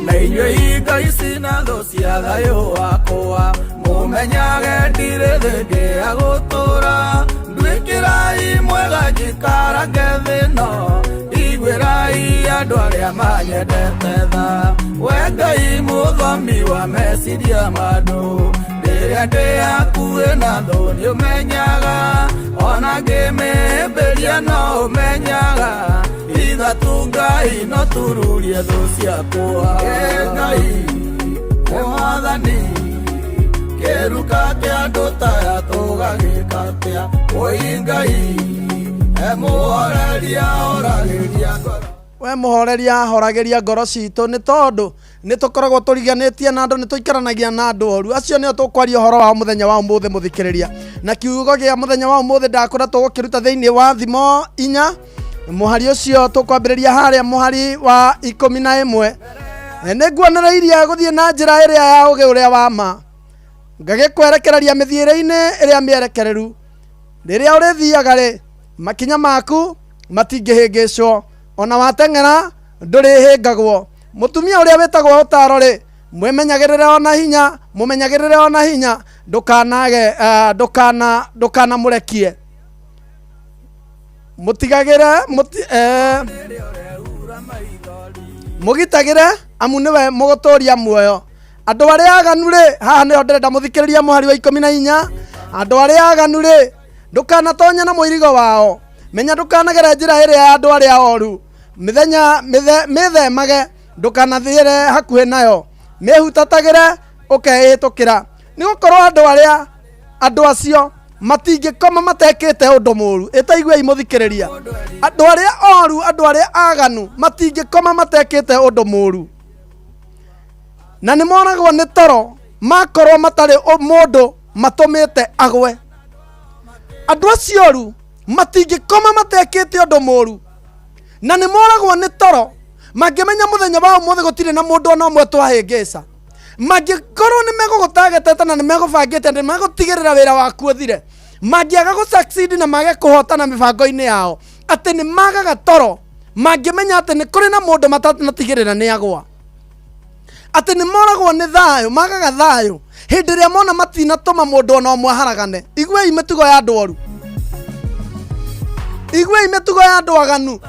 Na inyuĩ hinga ici na thũ cia thayũ wakwa, mũmenyage ndirĩ thĩngĩ ya gũtũra. Nduĩkĩrai mwega njikarage thĩ-ĩno, iguĩrai andũ arĩa manyendete tha. We Ngai mũthomi wa meciria ma andũ, rĩrĩa ndĩ hakuhĩ na thũ nĩũmenyaga, ona ngĩmĩhĩmbĩria no ũmenyaga. Ithatũ Ngai no tururie thũ ciakwa. Ĩ Ngai nĩ mwathani, kĩruka kĩa andũ taya tũgagĩka atĩa? Ũi Ngai emũhoreria horagĩria ngoro. We mũhoreria horagĩria ngoro citũ, nĩ tondũ nĩ tũkoragwo tũriganĩtie na andũ, nĩ tũikaranagia na andũ oru. Acio nĩo tũkwaria ũhoro wao mũthenya wa ũmũthĩ, mũthikĩrĩria. Na kiugo gĩa mũthenya wa ũmũthĩ ndakwĩra tũgũkĩruta thĩinĩ wa Thimo 4, mũhari ũcio tũkwambĩrĩria harĩa mũhari wa 11. Nĩ nguonereirie gũthiĩ na njĩra ĩrĩa ya ũgĩ ũrĩa wa ma, ngagĩkwerekereria mĩthiĩre-inĩ ĩrĩa mĩerekereru. Rĩrĩa ũrĩthiaga rĩ, makinya maku matingĩhĩngĩcwo, ona wateng'era ndũrĩhĩngagwo. Mũtumia ũrĩa wĩtagwo ũtaro rĩ, mwĩmenyagĩrĩre ona hinya, mũmenyagĩrĩre ona hinya, ndũkanage, ndũkanamũrekie. Mũtigagĩre, mũgitagĩre, amu nĩwe mũgũtũria muoyo. Andũ arĩa aganu rĩ, haha nĩho ndĩrenda mũthikĩrĩrie mũhari wa 14. Andũ arĩa aganu rĩ, ndũkanatonye na mũirigo wao. Menya ndũkanagere njĩra ĩrĩa ya andũ arĩa oru. Mĩthenya mĩthemage, ndũkanathiĩre hakuhĩ nayo. Mĩhutatagĩre ũkeĩhĩtũkĩra. Nĩgũkorwo andũ acio matingĩkoma matekĩte ũndũ mũru. Ĩtaiguei mũthikĩrĩria. Andũ arĩa oru, andũ arĩa aganu matingĩkoma matekĩte ũndũ mũru. Na nĩ moragwo nĩ toro makorwo matarĩ mũndũ matũmĩte agwe. Andũ acio oru matingĩkoma matekĩte ũndũ mũru, na nĩ moragwo nĩ toro mangĩmenya mũthenya wa ũmũthĩ gũtirĩ na mũndũ ona ũmwe twahĩngĩca. Mangĩkorwo nĩ megũgũtagetete na nĩ megũbangĩte nĩ megũtigĩrĩra wĩra waku ũthire, mangĩaga gũ-succeed na mage kũhotana mĩbango-inĩ yao, atĩ nĩ magaga toro mangĩmenya atĩ nĩ kũrĩ na mũndũ matanatigĩrĩra nĩ agwa. Atĩ nĩ moragwo nĩ thayũ, magaga thayũ hĩndĩ ĩrĩa mona matinatũma mũndũ ona ũmwe aharagane. Iguei mĩtugo ya andũ oru, iguei mĩtugo ya andũ aganu,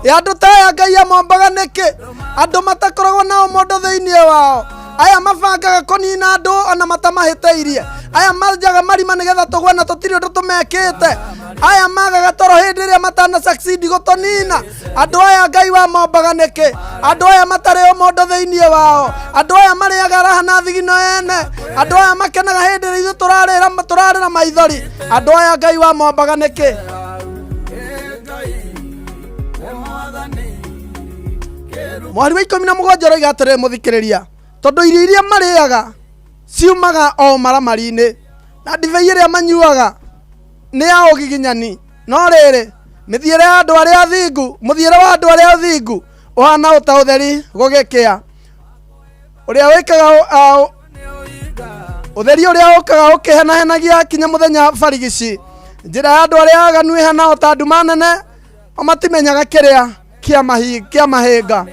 ya andũ ta aya Ngai amombaga nĩkĩ? Andũ matakoragwo nao mũndũ thĩinĩ wao, aya mabangaga kũnina andũ ona matamahĩtĩirie, aya manjaga marima nĩgetha tũgwe na tũtirĩ ũndũ tũmekĩte, aya magaga toro hĩndĩ ĩrĩa matana succeed gũtũnina. Andũ aya Ngai wamombaga nĩkĩ? Andũ aya matarĩ ũmũndũ thĩinĩ wao, andũ aya marĩaga raha na thigino ene, andũ aya makenaga hĩndĩ ĩrĩa ithuĩ tũrarĩra maithori, andũ aya Ngai wamombaga nĩkĩ? Mweri wa 17 ũroiga atĩrĩrĩ mũthikĩrĩria, tondũ irio iria marĩaga ciumaga o maramari-inĩ, na ndibei ĩrĩa manyuaga nĩ ya ũgiginyani. No rĩrĩ, mĩthiĩre ya andũ arĩa athingu, mũthiĩre wa andũ arĩa athingu ũhana ta ũtheri gũgĩkĩa, ũrĩa wĩkaga ũtheri ũrĩa ũkaga ũkĩhenahenagia kinya mũthenya barigici. Njĩra ya andũ arĩa aganu ĩhana o ta nduma nene, o matimenyaga kĩrĩa kĩa mahĩnga.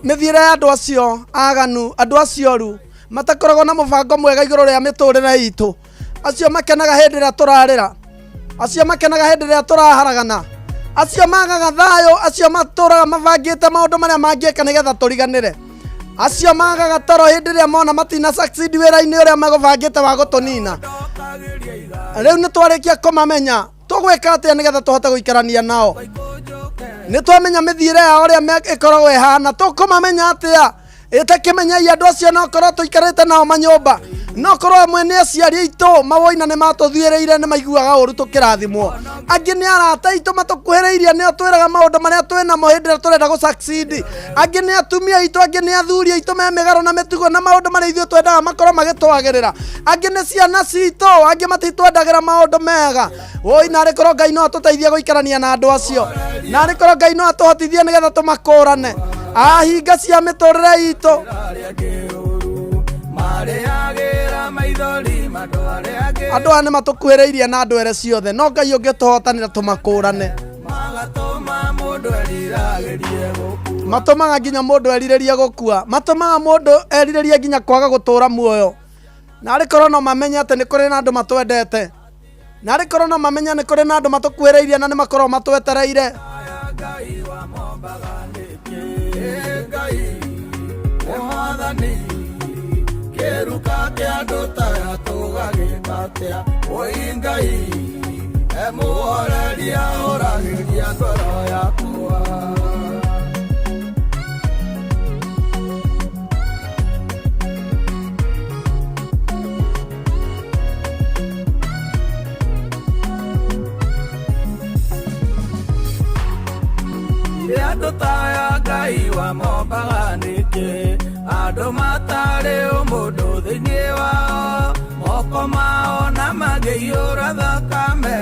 Mĩthiĩre ya andũ acio aganu, andũ acio oru, Matakoragwo na mũbango mwega igũrũ rĩa mĩtũrĩre itũ. Acio makenaga hĩndĩ ĩrĩa tũrarĩra. Acio makenaga hĩndĩ ĩrĩa tũraharagana. Acio magaga thayũ, acio matũraga mabangĩte maũndũ marĩa mangĩka nĩgetha tũriganĩre. Acio magaga toro hĩndĩ ĩrĩa mona matina succeed wĩra-inĩ ũrĩa megũbangĩte wa gũtũnina. Rĩu nĩ twarĩkia kũmamenya, tũgwĩka atĩa nĩgetha tũhote gũikarania nao? Nĩ twamenya mĩthiĩre yao ũrĩa ĩkoragwo ĩhana, tũkũmamenya atĩa? Ĩtakĩmenyai andũ acio no korwo tũikarĩte nao manyũmba, no korwo amwe nĩ aciari aitũ mawoina nĩ matũthiĩrĩire nĩ maiguaga ũru tũkĩrathimwo. Angĩ nĩ arata aitũ matũkuhĩrĩirie nĩo twĩraga maũndũ marĩa twĩ namo hĩndĩ ĩrĩa tũrenda gũ succeed. Angĩ nĩ atumia aitũ, angĩ nĩ athuri aitũ me mĩgarũ na mĩtugo na maũndũ marĩa ithuĩ twendaga makorwo magĩtwagĩrĩra. Angĩ nĩ ciana citũ, angĩ matitwendagĩra maũndũ mega. Woi, narĩ korwo Ngai no atũteithie gũikarania na andũ acio, narĩ korwo Ngai no atũhotithie nĩgetha tũmakũrane ahinga cia mĩtũrĩre itũ. Andũ aya nĩ matũkuhĩrĩirie na ndwere ciothe, no Ngai ũngĩtũhotanĩra tũmakũrane. Matũmaga nginya mũndũ erirĩrie gũkua, matũmaga mũndũ erirĩrie nginya kwaga gũtũra muoyo. Narĩ korwo no mamenye atĩ nĩ kũrĩ na andũ matwendete, narĩ korwo no mamenye nĩ kũrĩ na andũ matũkuhĩrĩirie na nĩ makoragwo matwetereire. Andũ ta Ngai wa mombaga nĩkĩ, andũ matarĩ ũmũndũ thĩinĩ wao, moko mao na mangĩiyũra thakame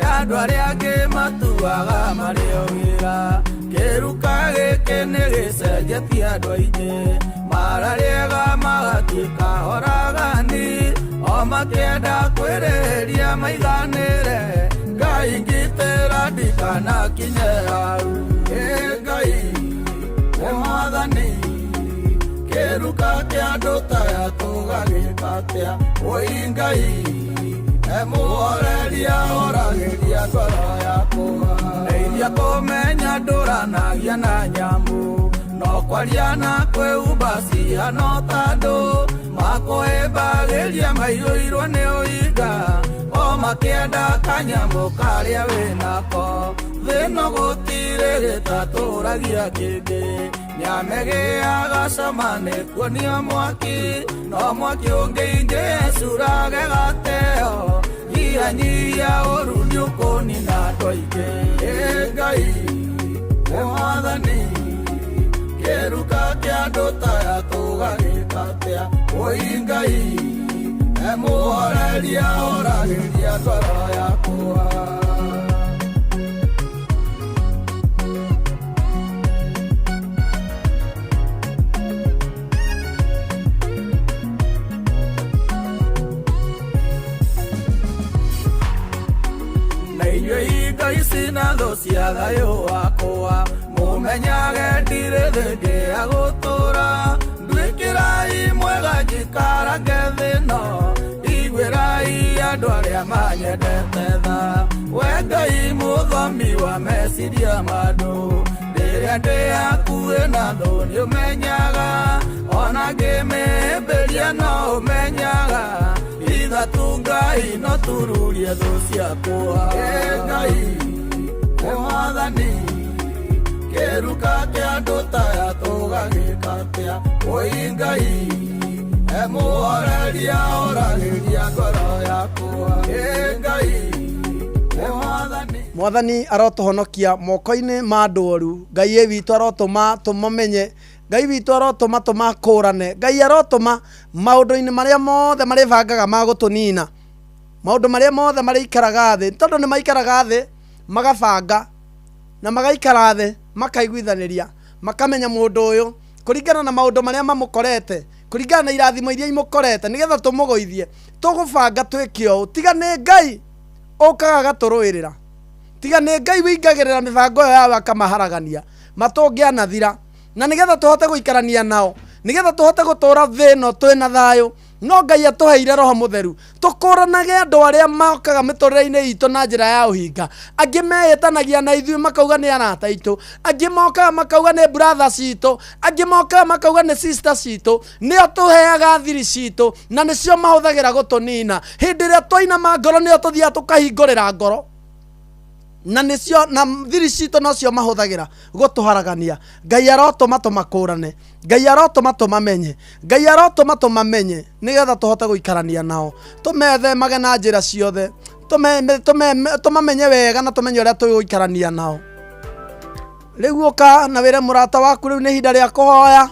ya andũ arĩa angĩ matuaga marĩ o wĩra. Kĩruka gĩkĩ nĩ gĩcenjetie andũ aingĩ, mararĩaga magatuĩka oragani, o makĩenda kwĩrĩhĩria maiganĩre. Ngai ngitĩra ndikanakinye hau. Ngai nĩ mwathani, kĩruka kĩa andũ ta tũgagĩka atĩa? Woi Ngai emũhoreria oragĩria ngoro yakwa. Ndeithia kũmenya ndũranagia na nyamũ, no kwaria na kwĩhumba cihana ta andũ, makwĩhĩmbagĩria maiyũirwo nĩ ũhinga, o makĩenda kanyamũ karĩa wĩnako. Thĩno gũtirĩ gĩtatũragia kĩngĩ, nĩamegĩaga cama nĩ kuonio mwaki, no mwaki ũngĩingĩ ecurage gateo, nyihanyihia ũru nĩũkũnina andũ aingĩ. Ngai nĩ mwathani, kĩruka kĩa andũ ta tũgagĩka atĩa? Woi Ngai emũhoreria oragĩria ngoro yakwa. Na inyuĩ hinga ici na thũ cia thayũ wakwa, mũmenyage ndirĩ thĩngĩ ya gũtũra. Nduĩkĩrai mwega njikarage thĩ-ĩno, iguĩrai andũ arĩa manyendete tha. We Ngai mũthomi wa meciria ma andũ, rĩrĩa ndĩ hakuhĩ na thũ nĩũmenyaga, ona ngĩmĩhĩmbĩria no ũmenyaga. Ithatu Ngai no tururie thũ ciakwa. Ngai nĩ mwathani, kĩruka kĩa andũ ta tũgagĩka atĩa? Woi Ngai emũhoreria oragĩria ngoro yakwa. Ngai nĩ mwathani. Mwathani arotũhonokia moko-inĩ ma andũ oru. Ngai ĩ witũ arotũma tũmamenye, Ngai witũ arotũma tũmakũrane, Ngai arotũma maũndũ-inĩ marĩa mothe marĩbangaga ma gũtũnina, maũndũ marĩa mothe marĩikaraga thĩ, tondũ nĩ maikaraga thĩ magabanga na magaikara thĩ makaiguithanĩria, makamenya mũndũ ũyũ kũringana na maũndũ marĩa mamũkorete, kũringana na irathimo iria imũkorete, nĩgetha tũmũgũithie. Tũgũbanga twĩke ũũ. Tiga nĩ Ngai ũkaga agatũrũĩrĩra, tiga nĩ Ngai wĩingagĩrĩra mĩbango ĩyo yao akamaharagania, matũngĩanathira. Na nĩgetha tũhote gũikarania nao, Nĩgetha tũhote gũtũra thĩ ĩno twĩna thayũ, no Ngai atũheire Roho Mũtheru tũkũranage andũ arĩa mokaga mĩtũrĩre-inĩ itũ na njĩra ya ũhinga. Angĩ meĩtanagia na ithuĩ makauga nĩ arata aitũ, angĩ mokaga makauga nĩ brother citũ, angĩ mokaga makauga nĩ sister citũ. Nĩo tũheaga thiri citũ na nĩcio mahũthagĩra gũtũnina. Hĩndĩ ĩrĩa twainama ngoro, nĩo tũthiaga tũkahingũrĩra ngoro, na nĩcio na thiri citũ nocio mahũthagĩra gũtũharagania. Ngai arotũma tũmakũrane, Ngai arotũma tũmamenye, Ngai arotũma tũmamenye, nĩgetha tũhote gũikarania nao, tũmethemage na njĩra ciothe, tũmamenye wega na tũmenye ũrĩa tũgũikarania nao. Rĩu ũka na wĩre mũrata waku, rĩu nĩ ihinda rĩa kũhoya.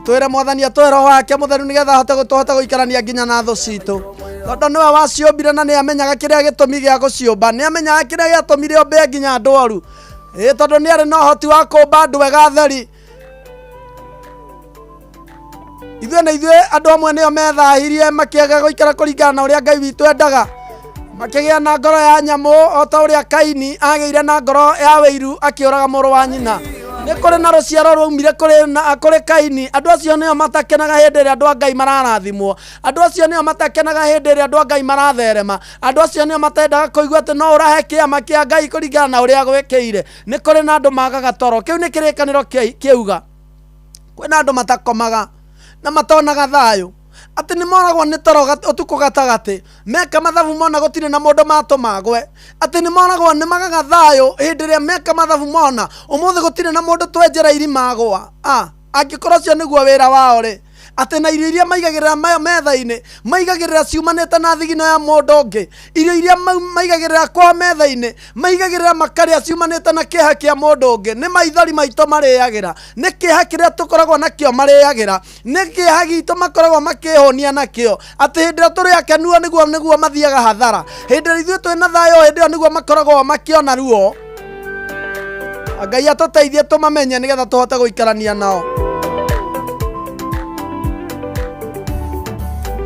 Twĩre Mwathani atũhe Roho wake Mũtheru, nĩgetha ahote tũhote gũikarania nginya na thũ citũ, tondũ nĩwe waciũmbire na nĩ amenyaga kĩrĩa gĩtũmi gĩa gũciũmba, nĩ amenyaga kĩrĩa gĩatũmire ombe nginya andũ oru. Ĩ tondũ nĩ arĩ na ũhoti wa kũmba andũ ega atheri. Ithuĩ na ithuĩ andũ amwe nĩo methahirie, makĩaga gũikara kũringana na ũrĩa Ngai witũ endaga, makĩgĩa na ngoro ya nyamũ, o ta ũrĩa Kaini agĩire na ngoro ya wĩiru akĩũraga mũrũ wa nyina. Nĩ kũrĩ na rũciaro rwaumire kũrĩ Kaini. Andũ acio nĩo matakenaga hĩndĩ ĩrĩa andũ a Ngai mararathimwo. Andũ acio nĩo matakenaga hĩndĩ ĩrĩa andũ a Ngai maratherema. Andũ acio nĩo matendaga kũigua atĩ no ũrahe kĩama kĩa Ngai kũringana na ũrĩa gwĩkĩire. Nĩ kũrĩ na andũ magaga toro. Kĩu nĩ kĩrĩkanĩro kĩuga kwĩna andũ matakomaga na matonaga thayũ, atĩ nĩ moragwo nĩ toro ũtukũ gatagatĩ, meka mathabu mona gũtirĩ na mũndũ matũma ngwe, atĩ nĩ moragwo, nĩ magaga thayũ hĩndĩ ĩrĩa meka mathabu mona ũmũthĩ gũtirĩ na mũndũ twenjera irima agwa. Angĩkorwo ũcio nĩguo wĩra wao rĩ, atĩ na irio iria maigagĩrĩra mayo metha-inĩ, maigagĩrĩra ciumanĩte na thigino ya mũndũ ũngĩ. Irio iria maigagĩrĩra kwao metha-inĩ, maigagĩrĩra makarĩa ciumanĩte na kĩeha kĩa mũndũ ũngĩ. Nĩ maithori maitũ marĩagĩra, nĩ kĩeha kĩrĩa tũkoragwo nakĩo marĩagĩra, nĩ kĩeha gitũ makoragwo makĩhũnia nakĩo, atĩ hĩndĩ ĩrĩa tũrĩ akenuo nĩguo mathiaga hathara. Hĩndĩ ĩrĩa ithuĩ twĩna thayũ, hĩndĩ ĩyo nĩguo makoragwo makĩona ruo. Ngai atũteithie tũmamenye, nĩgetha tũhote gũikarania nao.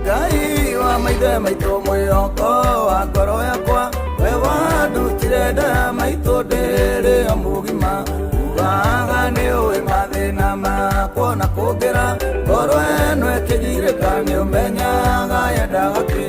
Ngai wa maithe maitũ, mwĩhoko wa ngoro yakwa, we wandutire nda ya maitũ ndĩrĩ o mũgima, ugaga nĩ ũĩ mathĩna makwa na kũngĩra ngoro ĩno ĩkĩgirĩka, nĩ ũmenyaga yendaga kĩ.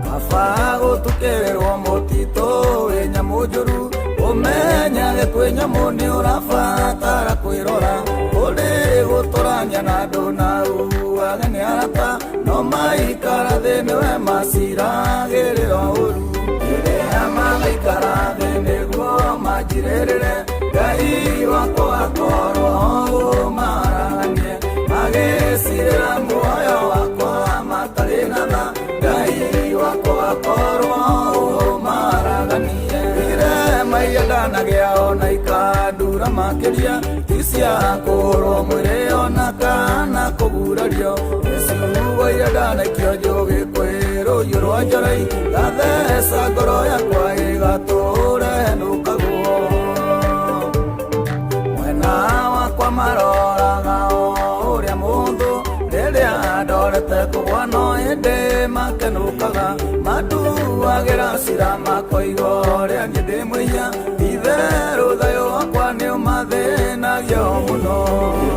Kaba gũtukĩrĩrwo mũtitũ wĩ nyamũ njũru, ũmenyage kwĩ nyamũ nĩ ũrabatara kwĩrora. Kũrĩ gũtũrania na andũ na uage nĩ arata, no maikara thĩ nĩwe maciragĩrĩra ũru. Rĩrĩa magaikara thĩ nĩguo manjirĩrĩre, Ngai wakwa akorwo ũmaraganie, magĩcirĩra muoyo wakwa matarĩ na tha, Ngai wakwa akorwo ũmaraganie. Irema iria ndanagĩa ona ikandura makĩria, ti cia kũhũrwo mwĩrĩ ona kana kũgurario, nĩ ciugo iria ndanaikio njũgĩ kwĩ rũhiũ rwa njorai, gatheca ngoro yakwa ĩgatũre henũkagwo. Mwena wakwa maroraga o ũrĩa mũndũ, rĩrĩa ndorete kũgwa no ĩndĩ makenũkaga, manduagĩra cira makoiga ũrĩa niĩ ndĩ mũiya. Itherũ thayũ wakwa nĩ ũmathĩnagia o mũno.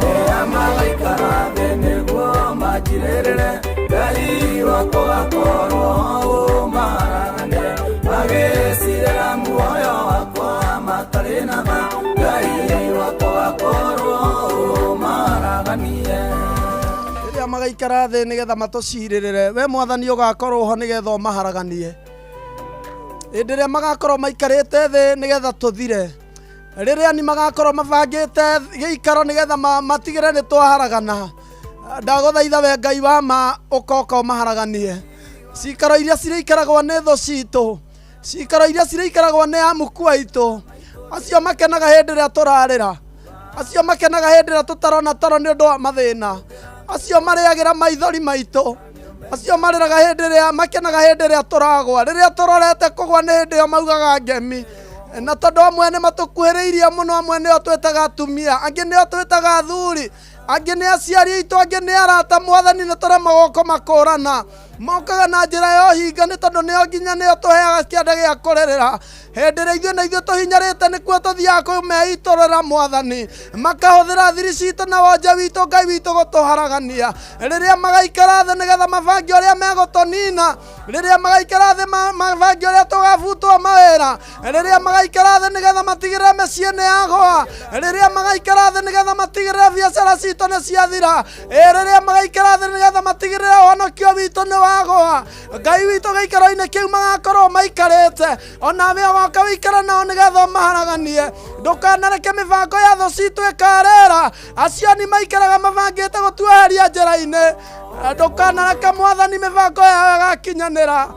Rĩrĩa magaikara thĩ nĩguo manjirĩrĩre, Ngai wakwa akorwo ũmaraganie, magĩcirĩra muoyo wakwa matarĩ na tha, Ngai wakwa akorwo ũmaraganie. Rĩrĩa magaikara thĩ nĩgetha matũcirĩrĩre, we Mwathani ũgakorwo ho nĩgetha ũmaharaganie. Hĩndĩ ĩrĩa magakorwo maikarĩte thĩ nĩgetha tũthire, rĩrĩa ni magakorwo mabangĩte gĩikaro nĩgetha matigĩre nĩ twaharagana, ndagũthaitha we Ngai wa ma ũkoka ũmaharaganie. Cikaro iria cirĩikaragwo nĩ thũ citũ, cikaro iria cirĩikaragwo nĩ amuku aitũ, acio makenaga hĩndĩ ĩrĩa tũrarĩra, acio makenaga hĩndĩ ĩrĩa tũtarona toro nĩ ũndũ wa mathĩna, acio marĩagĩra maithori maitũ, acio marĩraga hĩndĩ ĩrĩa makenaga hĩndĩ ĩrĩa tũragwa, rĩrĩa tũrorete kũgwa nĩ hĩndĩ ĩyo maugaga ngemi. Na tondũ amwe nĩ matũkuhĩrĩirie mũno, amwe nĩo twĩtaga atumia, angĩ nĩo twĩtaga athuri, angĩ nĩ aciari aitũ, angĩ nĩ arata. Mwathani, nĩ tũremagwo kũmakũrana. Mokaga na njĩra ya ũhinga nĩ tondũ nĩo nginya nĩo tũheaga kĩanda gĩa kũrĩrĩra. Hĩndĩ ĩrĩa ithuĩ na ithuĩ tũhinyarĩte nĩkuo tũthiaga kũmeitũrũra Mwathani. Makahũthĩra thiri citũ na wonje witũ Ngai witũ gũtũharagania. Rĩrĩa magaikara thĩ nĩgetha mabange ũrĩa megũtũnina. Rĩrĩa magaikara thĩ mabange ũrĩa tũgabutwo mawĩra. Rĩrĩa magaikara thĩ nĩgetha matigĩrĩre mĩciĩ nĩ yagũa. Rĩrĩa magaikara thĩ nĩgetha matigĩrĩre biacara citũ nĩ ciathira. Ĩ rĩrĩa magaikara thĩ nĩgetha matigĩrĩre ũhonokio witũ nĩ wagũa. Ngai witũ gĩikaro-inĩ kĩu magakorwo maikarĩte. Onawe ũgoka wĩikare nao nĩgetha ũmaharaganie. Ndũkanareke mĩbango ya thũ citũ ĩkarĩra. Acio ni maikaraga mabangĩte gũtueheria njĩra-inĩ. Ndũkanareke Mwathani mĩbango yao ĩgakinyanĩra.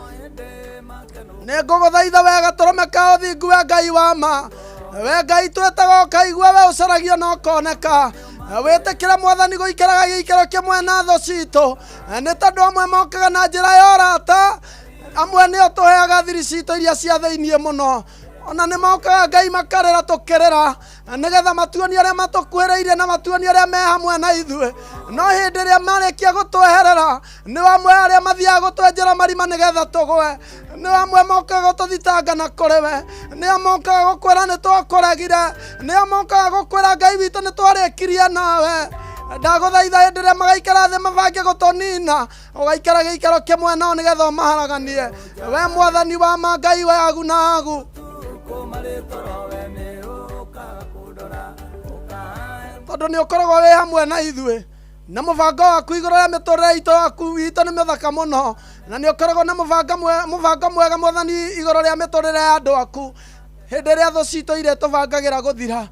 Nĩ ngũgũthaitha wega tũrũme ka ũthingu we Ngai wa ma. We Ngai twĩtaga ũkaigua, we ũcaragio na ũkoneka. Wĩtĩkĩre Mwathani gũikaraga gĩikaro kĩmwe na thũ citũ. Nĩ tondũ amwe mokaga na njĩra ya ũrata, amwe nĩo tũheaga thiri citũ iria cia thĩiniĩ mũno. Ona nĩ mokaga Ngai makarĩra tũkĩrĩra nĩgetha matuonie ũrĩa matũkuhĩrĩirie na matuonie ũrĩa me hamwe na ithuĩ. No hĩndĩ ĩrĩa marĩkia gũtweherera, nĩ amwe arĩa mathiaga gũtwenjera marima nĩgetha tũgwe. Nĩ amwe mokaga gũtũthitanga na kũrĩ we. Nĩ mokaga gũkwĩra nĩ twakũregire. Nĩ mokaga gũkwĩra Ngai witũ nĩ twarĩkirie nawe. Ndagũthaitha hĩndĩ ĩrĩa magaikara thĩ mabange gũtũnina, ũgaikara gĩikaro kĩmwe nao nĩgetha ũmaharaganie. We Mwathani wa ma Ngai we agu na agu. Tondũ nĩ ũkoragwo wĩ hamwe na ithuĩ. Na mũbango waku igũrũ rĩa mĩtũrĩre itũ waku witũ nĩ mĩthaka mũno. Na nĩ ũkoragwo na mũbango mwega Mwathani igũrũ rĩa mĩtũrĩre ya andũ aku. Hĩndĩ ĩrĩa thũ citũ irĩ tũbangagĩra gũthira,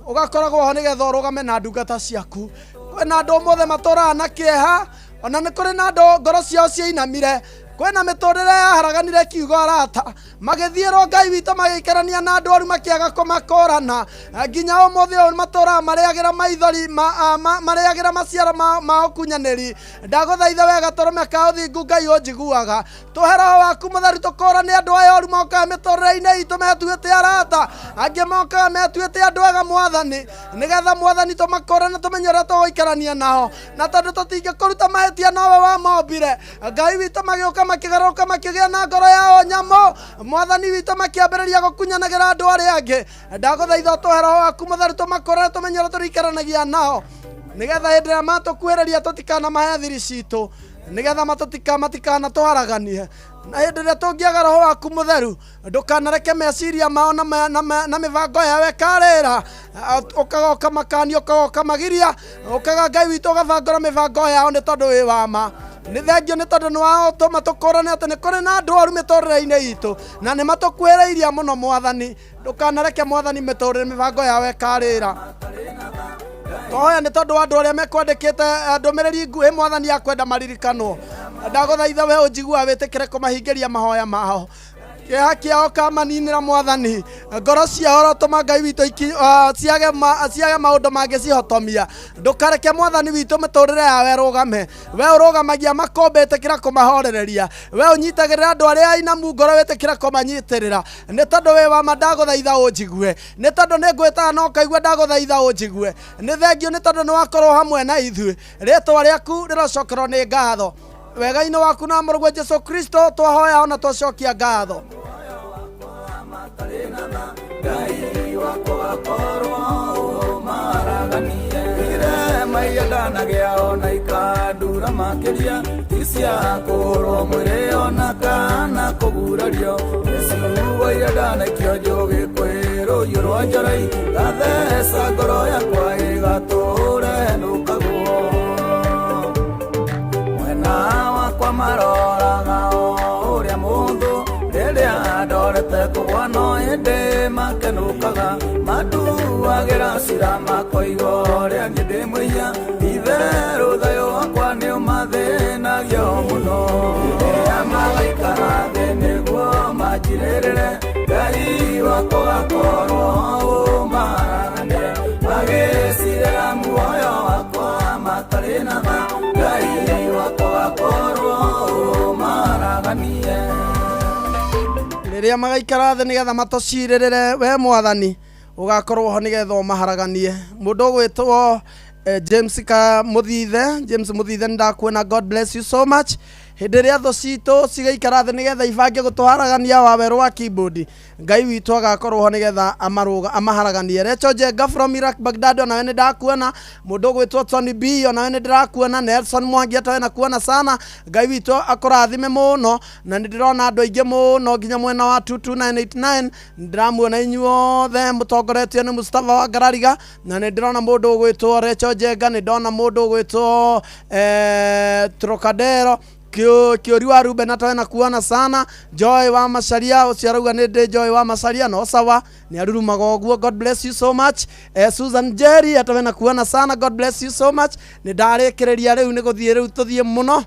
ũgakoragwo ho nĩgetha ũrũgame na ndungata ciaku. Kwĩna andũ ũmũthĩ matũraga na kĩeha, ona nĩ kũrĩ na andũ ngoro ciao ciainamire. Kwĩna mĩtũrĩre yaharaganire kiugo arata, magĩthiĩrwo Ngai witũ magĩikarania na andũ oru makĩaga kũmakũrana. Nginya ũmũthĩ ũyũ matũraga marĩagĩra maithori, marĩagĩra maciaro ma ũkunyanĩri. Ndagũthaitha wega tũrũme ka ũthingu Ngai ũnjiguaga. Tũhe roho waku mũtheru tũkũrane andũ aya oru mokaga mĩtũrĩre-inĩ itũ metuĩte arata, angĩ mokaga metuĩte andũ ega Mwathani, nĩgetha Mwathani tũmakũrane tũmenye ũrĩa tũgũikarania nao. Na tondũ tũtingĩkũruta mahĩtia nowe wamombire, Ngai witũ magĩũka makĩgarũrũka makĩgĩa na ngoro yao nyamũ. Mwathani witũ makĩambĩrĩria gũkunyanagĩra andũ arĩa angĩ. Ndagũthaitha ũtũhe roho waku mũtheru tũmakũrane tũmenye ũrĩa tũrĩikaranagia nao, nĩgetha hĩndĩ ĩrĩa matũkuhĩrĩria tũtikanamahe thiri citũ, nĩgetha matikanatũharaganie. Na hĩndĩ ĩrĩa tũngĩaga roho waku mũtheru, ndũkanareke meciria mao na mĩbango yao ĩkarĩra. Ũkagoka makania, ũkagoka magiria, ũkaga Ngai witũ ũgabangũra mĩbango yao nĩ tondũ wĩ wa ma. Nĩ thengio nĩ tondũ nĩ watũma tũkũrane atĩ nĩ kũrĩ na andũ oru mĩtũrĩre-inĩ itũ, na nĩ matũkuhĩrĩirie mũno Mwathani. Ndũkanareke Mwathani mĩtũrĩre mĩbango yao ĩkarĩra. Twahoya nĩ tondũ wa andũ arĩa mekwandĩkĩte ndũmĩrĩri nguhĩ Mwathani akwenda maririkanwo. Ndagũthaitha we ũnjiguaga wĩtĩkĩre kũmahingĩria mahoya mao. Kĩeha kĩao kamaninĩra Mwathani. Ngoro ciao ũrotũma Ngai witũ ciage maũndũ mangĩcihotomia. Ndũkareke Mwathani witũ mĩtũrĩre yao ĩrũgame. We ũrũgamagia makũmbĩ ĩtĩkĩra kũmahorereria. We ũnyitagĩrĩra andũ arĩa ainamu ngoro wĩtĩkĩra kũmanyitĩrĩra. Nĩ tondũ wĩ wa ma ndagũthaitha ũnjigue. Nĩ tondũ nĩ ngwĩtaga na ũkaigua ndagũthaitha ũnjigue. Nĩ thengio nĩ tondũ nĩ wakorwo hamwe na ithuĩ. Rĩtwa rĩaku rĩrocokerwo nĩ ngatho. Wega-inĩ waku na mũrũguo Jesu Kristo twahoya ona twacokia ngatho. Ngai wakwa akorwo ũmaraganie. Irema iendanagĩa ona ikandura makĩria, ti cia kũhũrwo mwĩrĩ ona kana kũgurario. Nĩciugo iria ndanaikio njũgĩ kwĩ rũhiũ rwa njorai, ngatheca ngoro yakwa ĩgatũũra ĩnũkagwo. Mwena wakwa maroraga o ũrĩa mũndũ, rĩrĩa ndorete kũgwa no hĩndĩ makenũkaga. Manduagĩra cira makoiga ũrĩa niĩ ndĩ mũiya, itherũ thayũ wakwa nĩ ũmathĩnagia mũno. Rĩrĩa magaikara thĩ nĩguo manjirĩrĩre, Ngai wakwa akorwo ũmaraganie. Magĩcirĩra muoyo wakwa matarĩ na tha, Ngai wakwa akorwo ũmaraganie. Rĩrĩa magaikara thĩ nĩgetha matũcirĩrĩre, we Mwathani ũgakorwo ho nĩgetha ũmaharaganie. Mũndũ ũgwĩtwo James ka Mũthithe, James Mũthithe nĩ ndakuona, God bless you so much. Hĩndĩ ĩrĩa thũ citũ cigaikara thĩ nĩgetha ibange gũtũharagania wawerũ wa keyboard, Ngai witũ agakorwo ho nĩgetha amarũga amaharaganie. Recho Njenga from Iraq Baghdad, onawe nĩ ndakuona. Mũndũ ũgwĩtwo Tony B, onawe nĩ ndĩrakuona. Nelson Mwangi, atawe nakuona sana. Ngai witũ akũrathime mũno. Na nĩ ndĩrona andũ aingĩ mũno nginya mwena wa 22989, ndĩramuona inyuothe mũtongoretio nĩ Mustafa wa Ngarariga. Na nĩ ndĩrona mũndũ ũgwĩtwo Recho Njenga, nĩ ndona mũndũ ũgwĩtwo Trocadero Kĩũri wa Ruben, atawe na kuona sana. Joy wa Macaria, ũcio arauga nĩ ndĩ Joy wa Macaria, no sawa, nĩ arurumaga ũguo. God bless you so much. Susan Jerry, atawe na kuona sana. God bless you so much. Nĩ ndarĩkĩrĩria rĩu, nĩ gũthiĩ rĩu tũthiĩ mũno.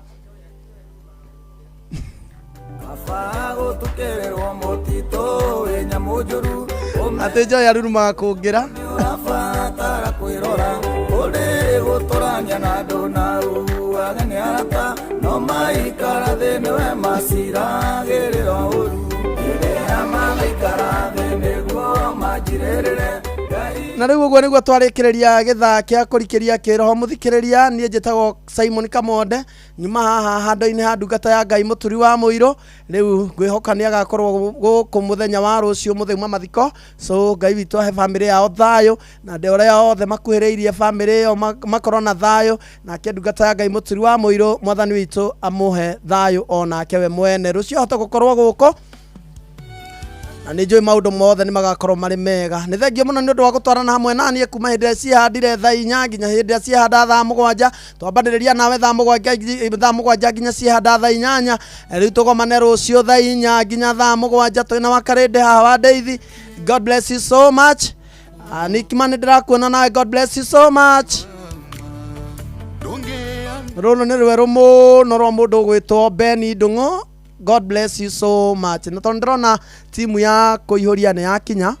Baba gũtukĩrĩrwo mũtitũ wĩ nyamũ njũru. Atĩ Joy arurumaga kũngĩra. Ũrabatara kwĩrora kũrĩ gũtũrania na andũ na uage nĩ arata no maikara thĩ nĩwe maciragĩrĩra ũru rĩrĩa magaikara thĩ nĩguo manjirĩrĩre. Na rĩu ũguo nĩguo twarĩkĩrĩria gĩthaa kĩa kũrikĩria kĩroho. Mũthikĩrĩria, niĩ njĩtagwo Simon Kamonde, nyuma haha handũ-inĩ ha ndungata ya Ngai Mũturi wa Mũirũ. Rĩu ngwĩhoka nĩ agakorwo gũkũ mũthenya wa rũciũ mũthenya wa mathiko. So Ngai witũ ahe bamĩrĩ yao thayũ, na andũ arĩa othe makuhĩrĩirie bamĩrĩ ĩyo makorwo na thayũ. Nake ndungata ya Ngai Mũturi wa Mũirũ, mwathani witũ amũhe thayũ onake we mwene. Rũciũ ahote gũkorwo gũkũ, na nĩ njũĩ maũndũ mothe nĩ magakorwo marĩ mega. Nĩ thengio mũno nĩ ũndũ wa gũtwarana hamwe na niĩ kuma hĩndĩ ĩrĩa ciahandire thaa 4 nginya hĩndĩ ĩrĩa ciahanda thaa 7. Twambanĩrĩria nawe thaa 7 nginya ciahanda thaa 8. Rĩu tũgomane rũciũ thaa 4 nginya thaa 7, twĩna wakarĩndĩ haha wa Ndeithi. God bless you so much. Nikima, nĩ ndĩrakuona nawe. God bless you so much. Rũrũ nĩ rwerũ mũno rwa mũndũ ũgwĩtwo Beni Ndung'u. God bless you so much. Na tondũ ndĩrona timu ya kũihũria nĩ yakinya.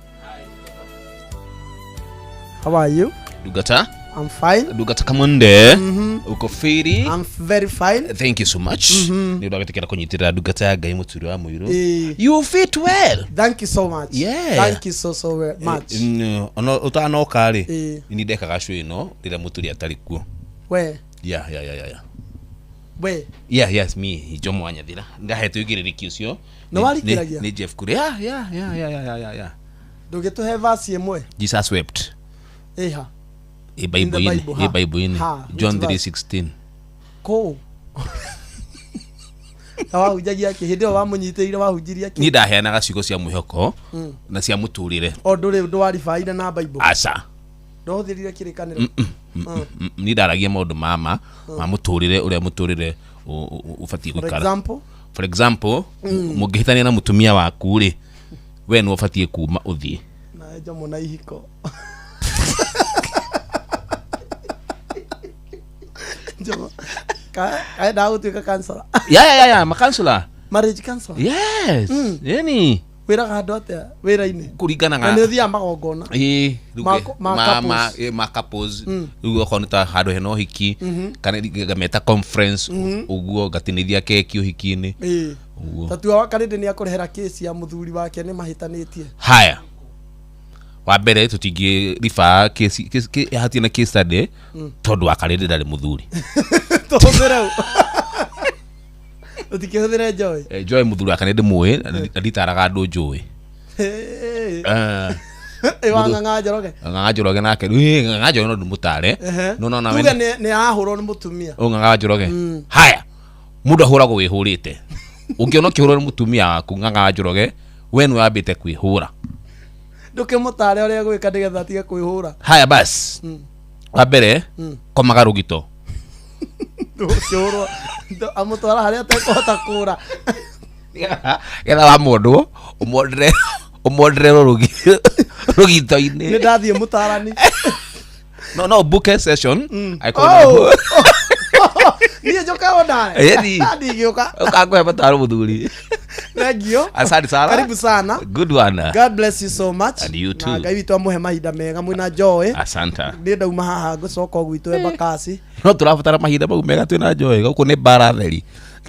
How are you? Ndungata. I'm fine. Ndungata Kamunde. Uko firi? I'm very fine. Thank you so much. Nĩ ũndũ wa gwĩtĩkĩra kũnyitĩrĩra ndungata ya Ngai Mũturi wa Mũirũ. You fit well. Thank you so much. Yeah. Thank you so so much. Ona ũtanoka rĩ, nĩ ndekaga show ĩno rĩrĩa Mũturi atarĩ kuo. We. Yeah. We. Yeah, yes, me, Jomo Wanyathira. Ndahetwo igĩrĩrĩki ũcio. Nĩ warikĩragia? Nĩ Jeff Kuria. Yeah. Ndũgĩtũhe verse ĩmwe. Jesus wept. Ĩha. Ĩ Bible-inĩ, Bible, ĩ ha. Bible-inĩ. Ha, John which verse? 3:16. Kũ? Na wahunjagia kĩ? Hĩndĩ ĩyo wamũnyitĩrĩire wahunjirie kĩ? Niĩ ndaheanaga ciugo cia mwĩhoko na cia mũtũrĩre. O ndũrĩ ndwaribaire na Bible. Aca. Ndũhũthĩrire kĩrĩkanĩro. Niĩ ndaragia maũndũ mama ma mũtũrĩre, ũrĩa mũtũrĩre ũbatiĩ For gũikara. example? For example, mũngĩhĩtania na mũtumia waku rĩ, we nĩwe ũbatiĩ kuma ũthiĩ. Na Jomo na ihiko. Jomo. Kaenda gũtuĩka counselor. Ya, makansula. Marriage counselor. Yes. Yani Wĩraga andũ atĩa wĩra-inĩ? Kũringana Na nĩ ũthiaga magongona. Ĩĩ, rĩu Ma couples. Ma couples. Rĩu okorwo nĩ ta handũ hena ũhiki, kana ngameta conference ũguo, ngatinithia keki ũhiki-inĩ. Ũguo. Tatua wa karĩndĩ nĩ akũrehera kesi ya mũthuri wake nĩ mahĩtanĩtie. Haya, wa mbere tũtingĩ refer case hatirĩ na case study, tondũ wa karĩndĩ ndarĩ mũthuri. Tũhũthĩre ũtikĩhũthĩre Joy. Joy mũthuri wake nĩ ndĩmũĩ na nditaraga andũ njũĩ. Ĩ wa Ng'ang'a Njoroge. Ng'ang'a Njoroge nake rĩu, Ng'ang'a Njoroge no ndĩmũtare. No no nawe Tuge nĩ arahũrwo nĩ mũtumia. Ũ Ng'ang'a Njoroge. Haya, mũndũ ahũragwo wĩhũrĩte. Ũngĩona ũkĩhũrwo nĩ mũtumia waku, Ng'ang'a Njoroge, we nĩwe wambĩte kwĩhũra. Ndũkĩmũtare ũrĩa gwĩka nĩgetha atige kwĩhũra. Haya bas, wa mbere, komaga rũgito. Ndũkĩhũrwo amũtwara harĩa atekũhota kũra. Getha wa mũndũ ũmwondere rũgito-inĩ. Nĩ ndathiĩ mũtarani. No book a session. Oh! Niĩ njũke o nawe. Ĩni. Ndingĩũka. Ũkangũhe mataro mũthuri. Thank you. Asante sana. Karibu sana. Good one. God bless you so much. And you too. Na Ngai witũ amũhe mahinda mega mwĩna Joy. Asante. Niĩ ndauma haha ngũcoka o gwitũ Embakasi. No tũrabatara mahinda mau mega twĩna Joy. Gũkũ nĩ mbara theri.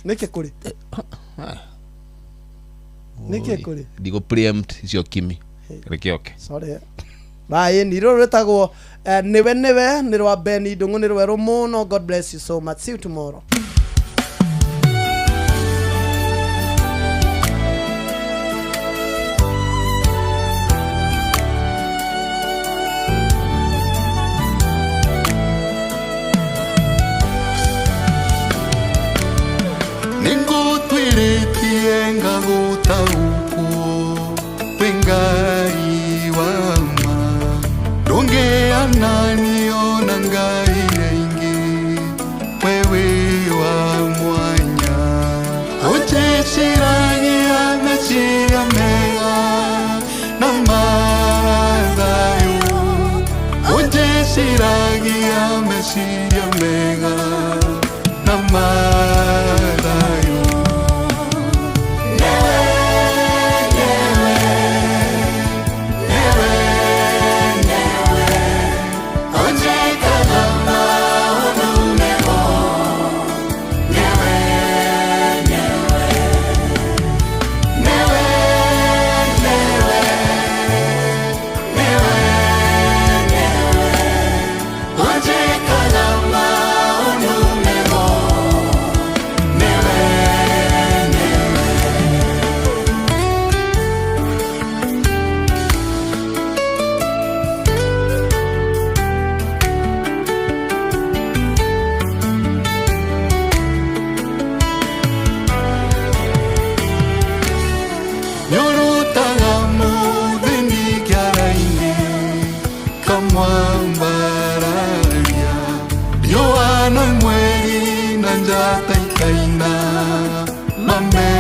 Nĩkĩ kũrĩ? Nĩkĩ kũrĩ? Ndigũ preempt icio kimi. Reke oke. Sorry. Bye, ni rũrũ rwĩtagwo nĩwe nĩwe nĩ rwa Beni Ndung'u, nĩ rwerũ mũno. God bless you so much. See you tomorrow. Ngagũtaũkwo wĩ Ngai wa ma, ndũngĩananio na ngai iria ingĩ, we wĩ wa mwanya. Ũnjĩciragia meciria mega na mathayũ, ũnjĩciragia meciria mega na mathayũ. Nyorutaga mũthĩni kĩara-inĩ kamwambararia, riũa na mweri na njata ikaina mame.